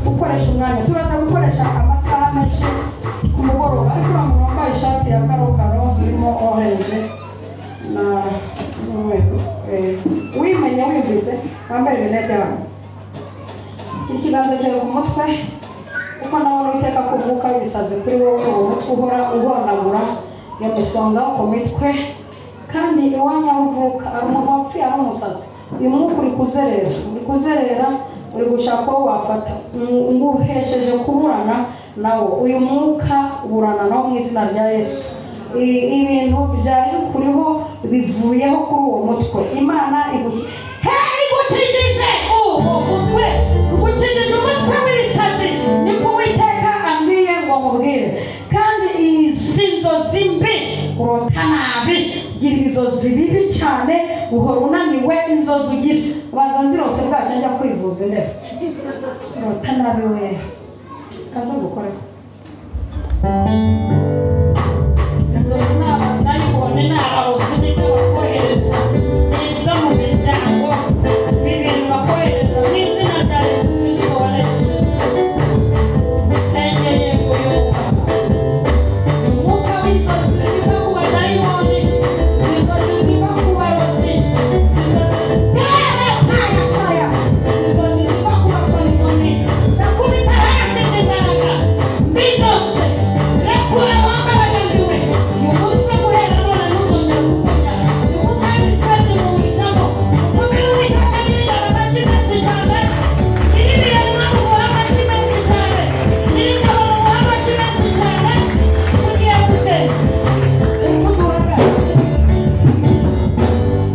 gukoresha umwanya. Turaza gukoresha amasaha menshi ku mugoroba. Ariko uriya muntu wambaye ishati ya karokaro irimo orange na n'umweru, wimenye wumvise, wambaye rinete hano. Ikiganza cyawe ku mutwe, kuko ndabona Uwiteka ko umwuka w'ibisazi kuri wowe, uwo mutwe uhora uhonagura iyo misonga ku mitwe, kandi iwanyu aho uvuka ari umuntu wapfuye ari umusazi. Uyu mwuka uri kuzerera, uri kuzerera, uri gushaka uwo wafata, nguhesheje kuburana nawo. Uyu mwuka uburana nawo mu izina rya Yesu. Ibintu byari bikuriho bivuyeho kuri uwo mutwe. Imana igukijije uwo mutwe, igukijije umutwe w'ibisazi, niko Uwiteka ambwiye ngo mubwire. Kandi izi nzozi mbi urota nabi, ugira inzozi bibi cyane, uhora unaniwe, inzozi ugira baza nzirose bwacyo njya kwivuza intebe. Urota nabi we, kanze gukoreho inzozi nayibone nararoze, nibyo bakohereza ibyo mu miryango bibiri bakohereza mu izina rya Yesu Kristo wa Nazareti. Nsengeye uyu umwuka w'inzozi ziva ku badayimoni, inzozi ziva ku barozi, inzozi ziva ku bakonikoni. Ndakubita hasi imbaraga mbi zose, rekura wambaraga mbiwe. Uyu mutwe guhera none ntuzongere kuwurya. Umwuka w'ibisazi muwicamo, ukomere Uwiteka nyiringabo amashyi menshi cyane, nyir'ibiremwa mumuhe amashyi menshi cyane, nyir'ingabo mumuhe amashyi menshi cyane. Tugiye gusenga.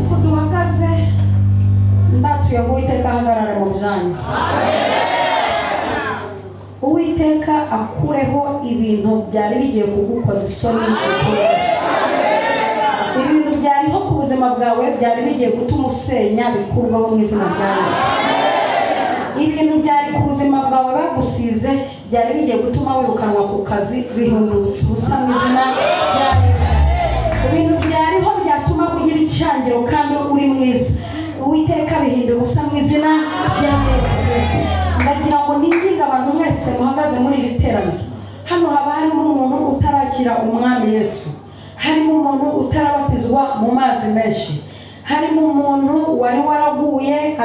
Uko duhagaze ndatuye ngo Uwiteka ahagarare mu byanyu. Uwiteka akureho ibintu byari bigiye kugukoza isoni, ibintu byariho ku buzima bwawe byari bigiye gutuma usenya bikurwaho mu izina rya Yesu. Ibintu byari ku buzima bwawe bagusize byari bigiye gutuma wirukanwa ku kazi bihindutse ubusa mu izina rya Yesu. Ibintu byariho byatuma kugira icyangiro kandi uri mwiza, Uwiteka bihindura ubusa mu izina rya Yesu. Ndagira ngo ninginge abantu mwese muhagaze muri iri teraniro, hano haba harimo umuntu utarakira umwami Yesu, harimo umuntu utarabatizwa mu mazi menshi, harimo umuntu wari waraguye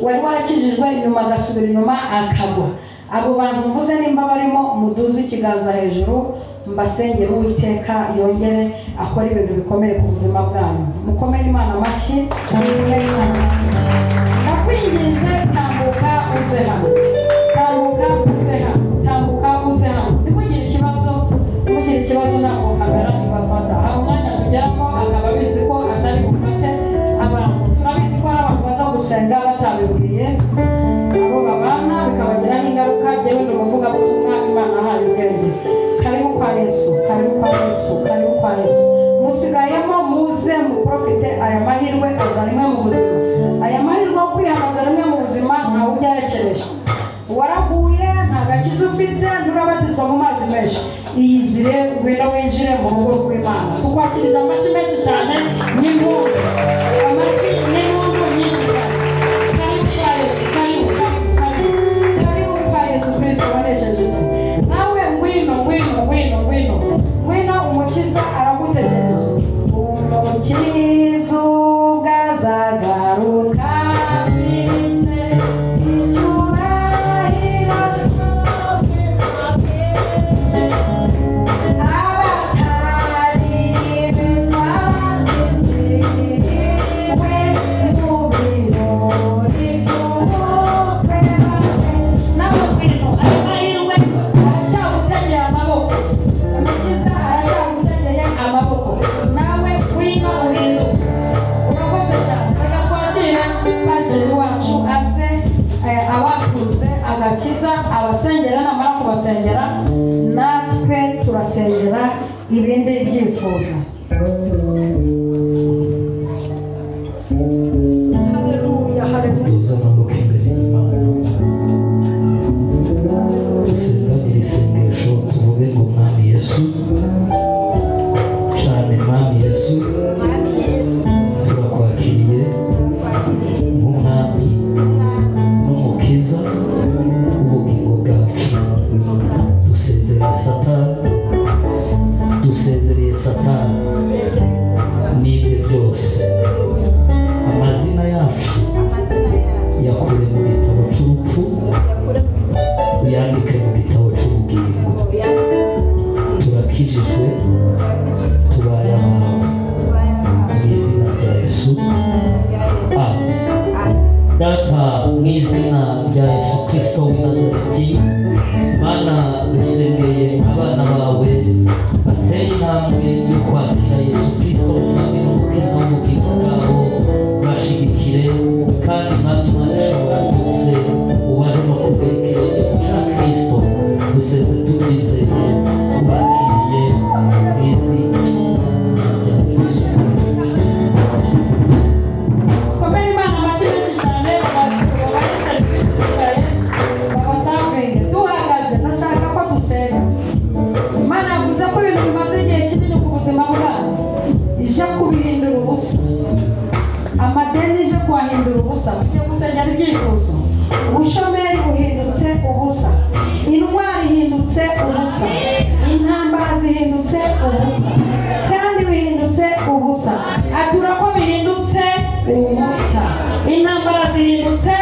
wari warakijijwe inyuma agasubira inyuma akagwa. Abo bantu mvuze nimba barimo muduze ikiganza hejuru, mbasengere Uwiteka yongere akora ibintu bikomeye ku buzima bwanyu. Mukomere Imana amashyi. Ndakwinginze tambuka uze hano, tambuka uze hano, tambuka uze hano. Ntimugire ikibazo, ntimugire ikibazo, ntabwo kamera ibafata. Hari umwanya tugeramo akaba abizi ko atari bufate abantu. Turabizi ko hari abantu baza gusenga batabibwiye abo babana, bikabagiraho ingaruka. Njyewe ndi umuvugabutumwa, Imana ahaye ubwenge. Karibu kwa Yesu, karibu kwa Yesu, karibu kwa Yesu. Musigayemo muze muprofite aya mahirwe aza rimwe mu buzima. Aya mahirwe yo kwiyambaza rimwe mu buzima ntawe ujyarekereje. Waraguye nta gakiza ufite, nturabatizwa mu mazi menshi, iyizire ngwino winjire mu rugo rw'Imana. Tukwakiriza amashyi menshi cyane n'impundu, amashyi n'impundu nyinshi cyane. Karibu kwa Yesu, karibu, karibu, karibu, karibu kwa Yesu Kristo wanesheje isi. Nawe ngwino, ngwino, ngwino, ngwino, ngwino, umukiza aragutegereje. Umukiza ubwo azagaruka icyubahiro abatari bezwa basinziriwe mu birori by'ubukwe. Nawe ngwino, ayo mahirwe aracyagutegeye amaboko, Umukiza aracyagutegeye amaboko. Nawe ngwino uhinduke. Urakoze cyane. Reka twakire pasiteri wacu aze abatuze agakiza, abasengera, namara kubasengera natwe turasengera ibindi byifuzo. Haleluya, haleluya. Tuze amaboko imbere y'Imana, dusenganire isengesho, tuvuge ngo Mwami Yesu cyane, Mwami Yesu turakwakiriye nk'umwami n'umukiza w'ubugingo bwacu. Dusezereye Satani, dusezereye Satani rya Yesu Kristo w'i Nazareti, Mana dusengeye abana bawe bateye intambwe yo kwakira Yesu Kristo umwami n'umukiza w'ubugingo bwabo, bashigikire kandi Mwami Imana ishobora byose ubahe no kugera ikirenge cya Kristo. Dusenze tubyizeye kubakiriye mu izina rya Yesu. Komera Imana amashyi menshi cyane, babahe serivisi zisigaye babasavinge. Duhagaze, ndashaka ko dusenga. Imana yavuze ko ibintu bimaze igihe kinini ku buzima bwanyu ije kubihindura ubusa, amadeni ije kuhahindura ubusa. Tugiye gusengera ibyifuzo. Ubushomeri buhindutse ubusa, indwara ihindutse ubusa, intambara zihindutse ubusa, kandi bihindutse ubusa. Atura ko bihindutse ubusa, intambara zihindutse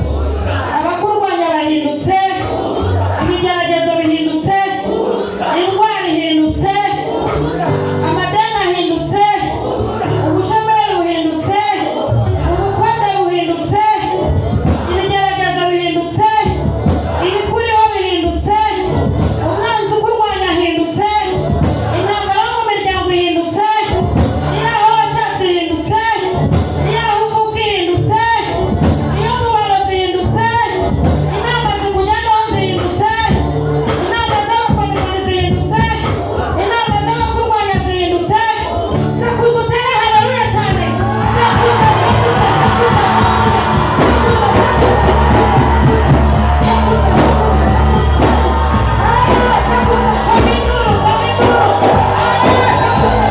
ubusa, abakurwanya bahindutse ubusa, ibigeragezo bihindutse ubusa, indwara ihindutse ubusa, amadeni ahindutse ubusa, ubushomeri buhindutse ubusa, ubukode buhindutse ubusa, ibigeragezo bihindutse, ibikuriho bihindutse, umwanzi ukurwanya ahindutse, intambara yo mu miryango ihindutse, iyo washatse ihindutse, iyo uvuka ihindutse, iyo mubaro zihindutse, inama zikujyanaho zihindutse, inama z'abakonikoni zihindutse, inama z'abakurwanya zihindutse. Sakuza utere haleluya cyane. Sakuza, sakuza, sakuza, sakuza, sakuza,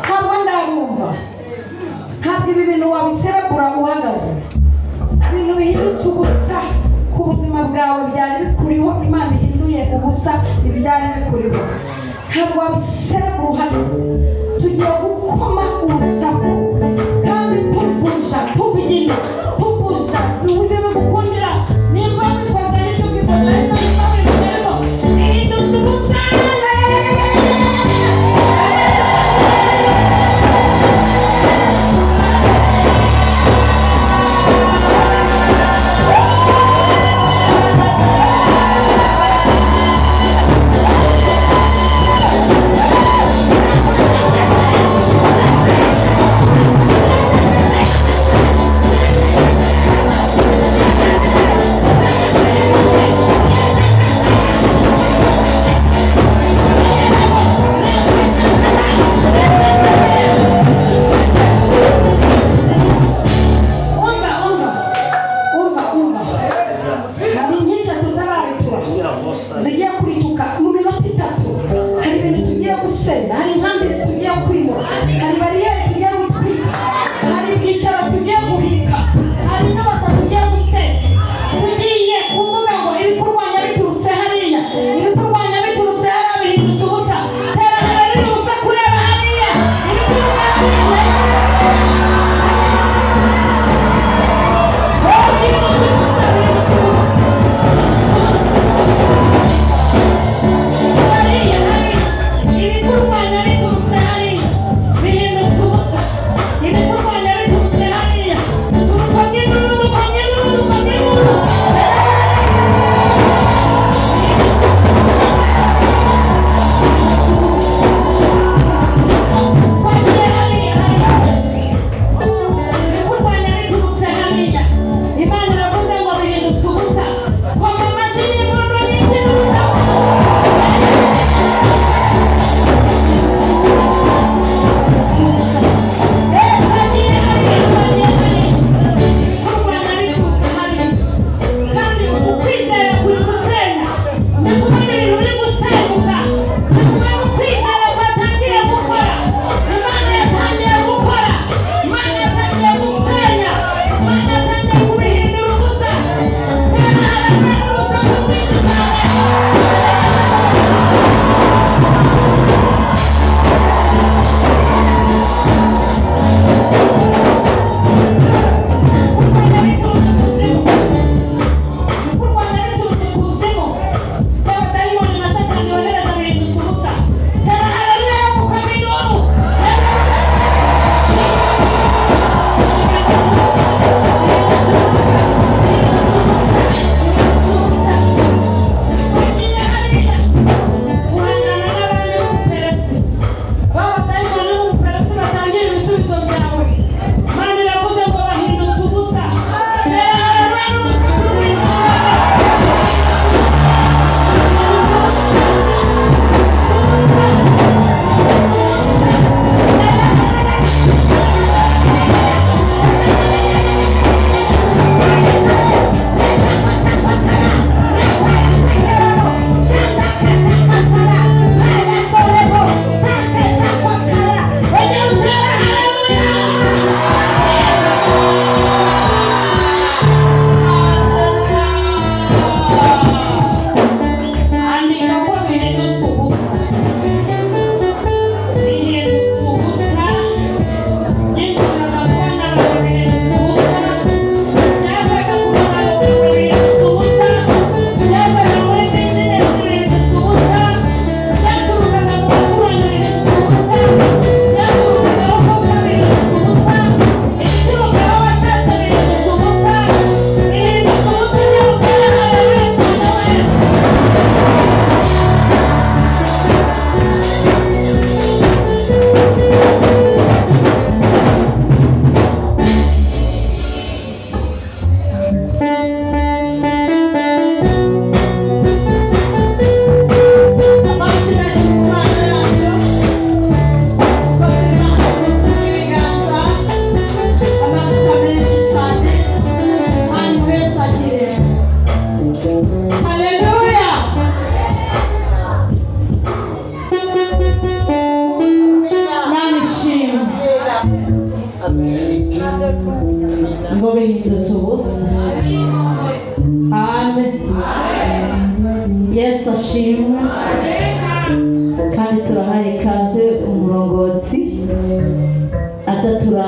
Ntabwo ndabumva, ntabwo ibi bintu wabiserebura uhagaze. Ibintu bihindutse ubusa ku buzima bwawe byari bikuriho, Imana ihinduye ubusa ibyari bikuriho. Ntabwo wabiserebura uhagaze. Tugiye gukoma urusaku kandi tubuja, tubyina, tubuja, duhuje bigukundira. Nimba bikoze aribyo ubikoze, ariko nimba bikoze ihindutse ubusa. Thank Ngo bihindutse ubusa. Amen. Yesu ashimwe. Kandi turahaye ikaze umurongozi atatura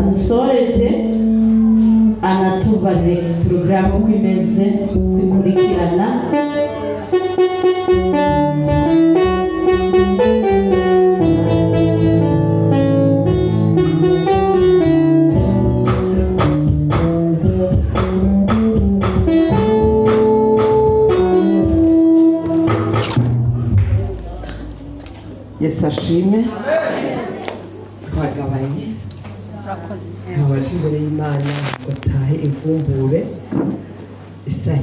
adusoreze anatubarire porogaramu uko imeze ikurikirana. Yesu ashimwe. Twagabanye abaje imbere y'Imana batahe imvumbure isaha.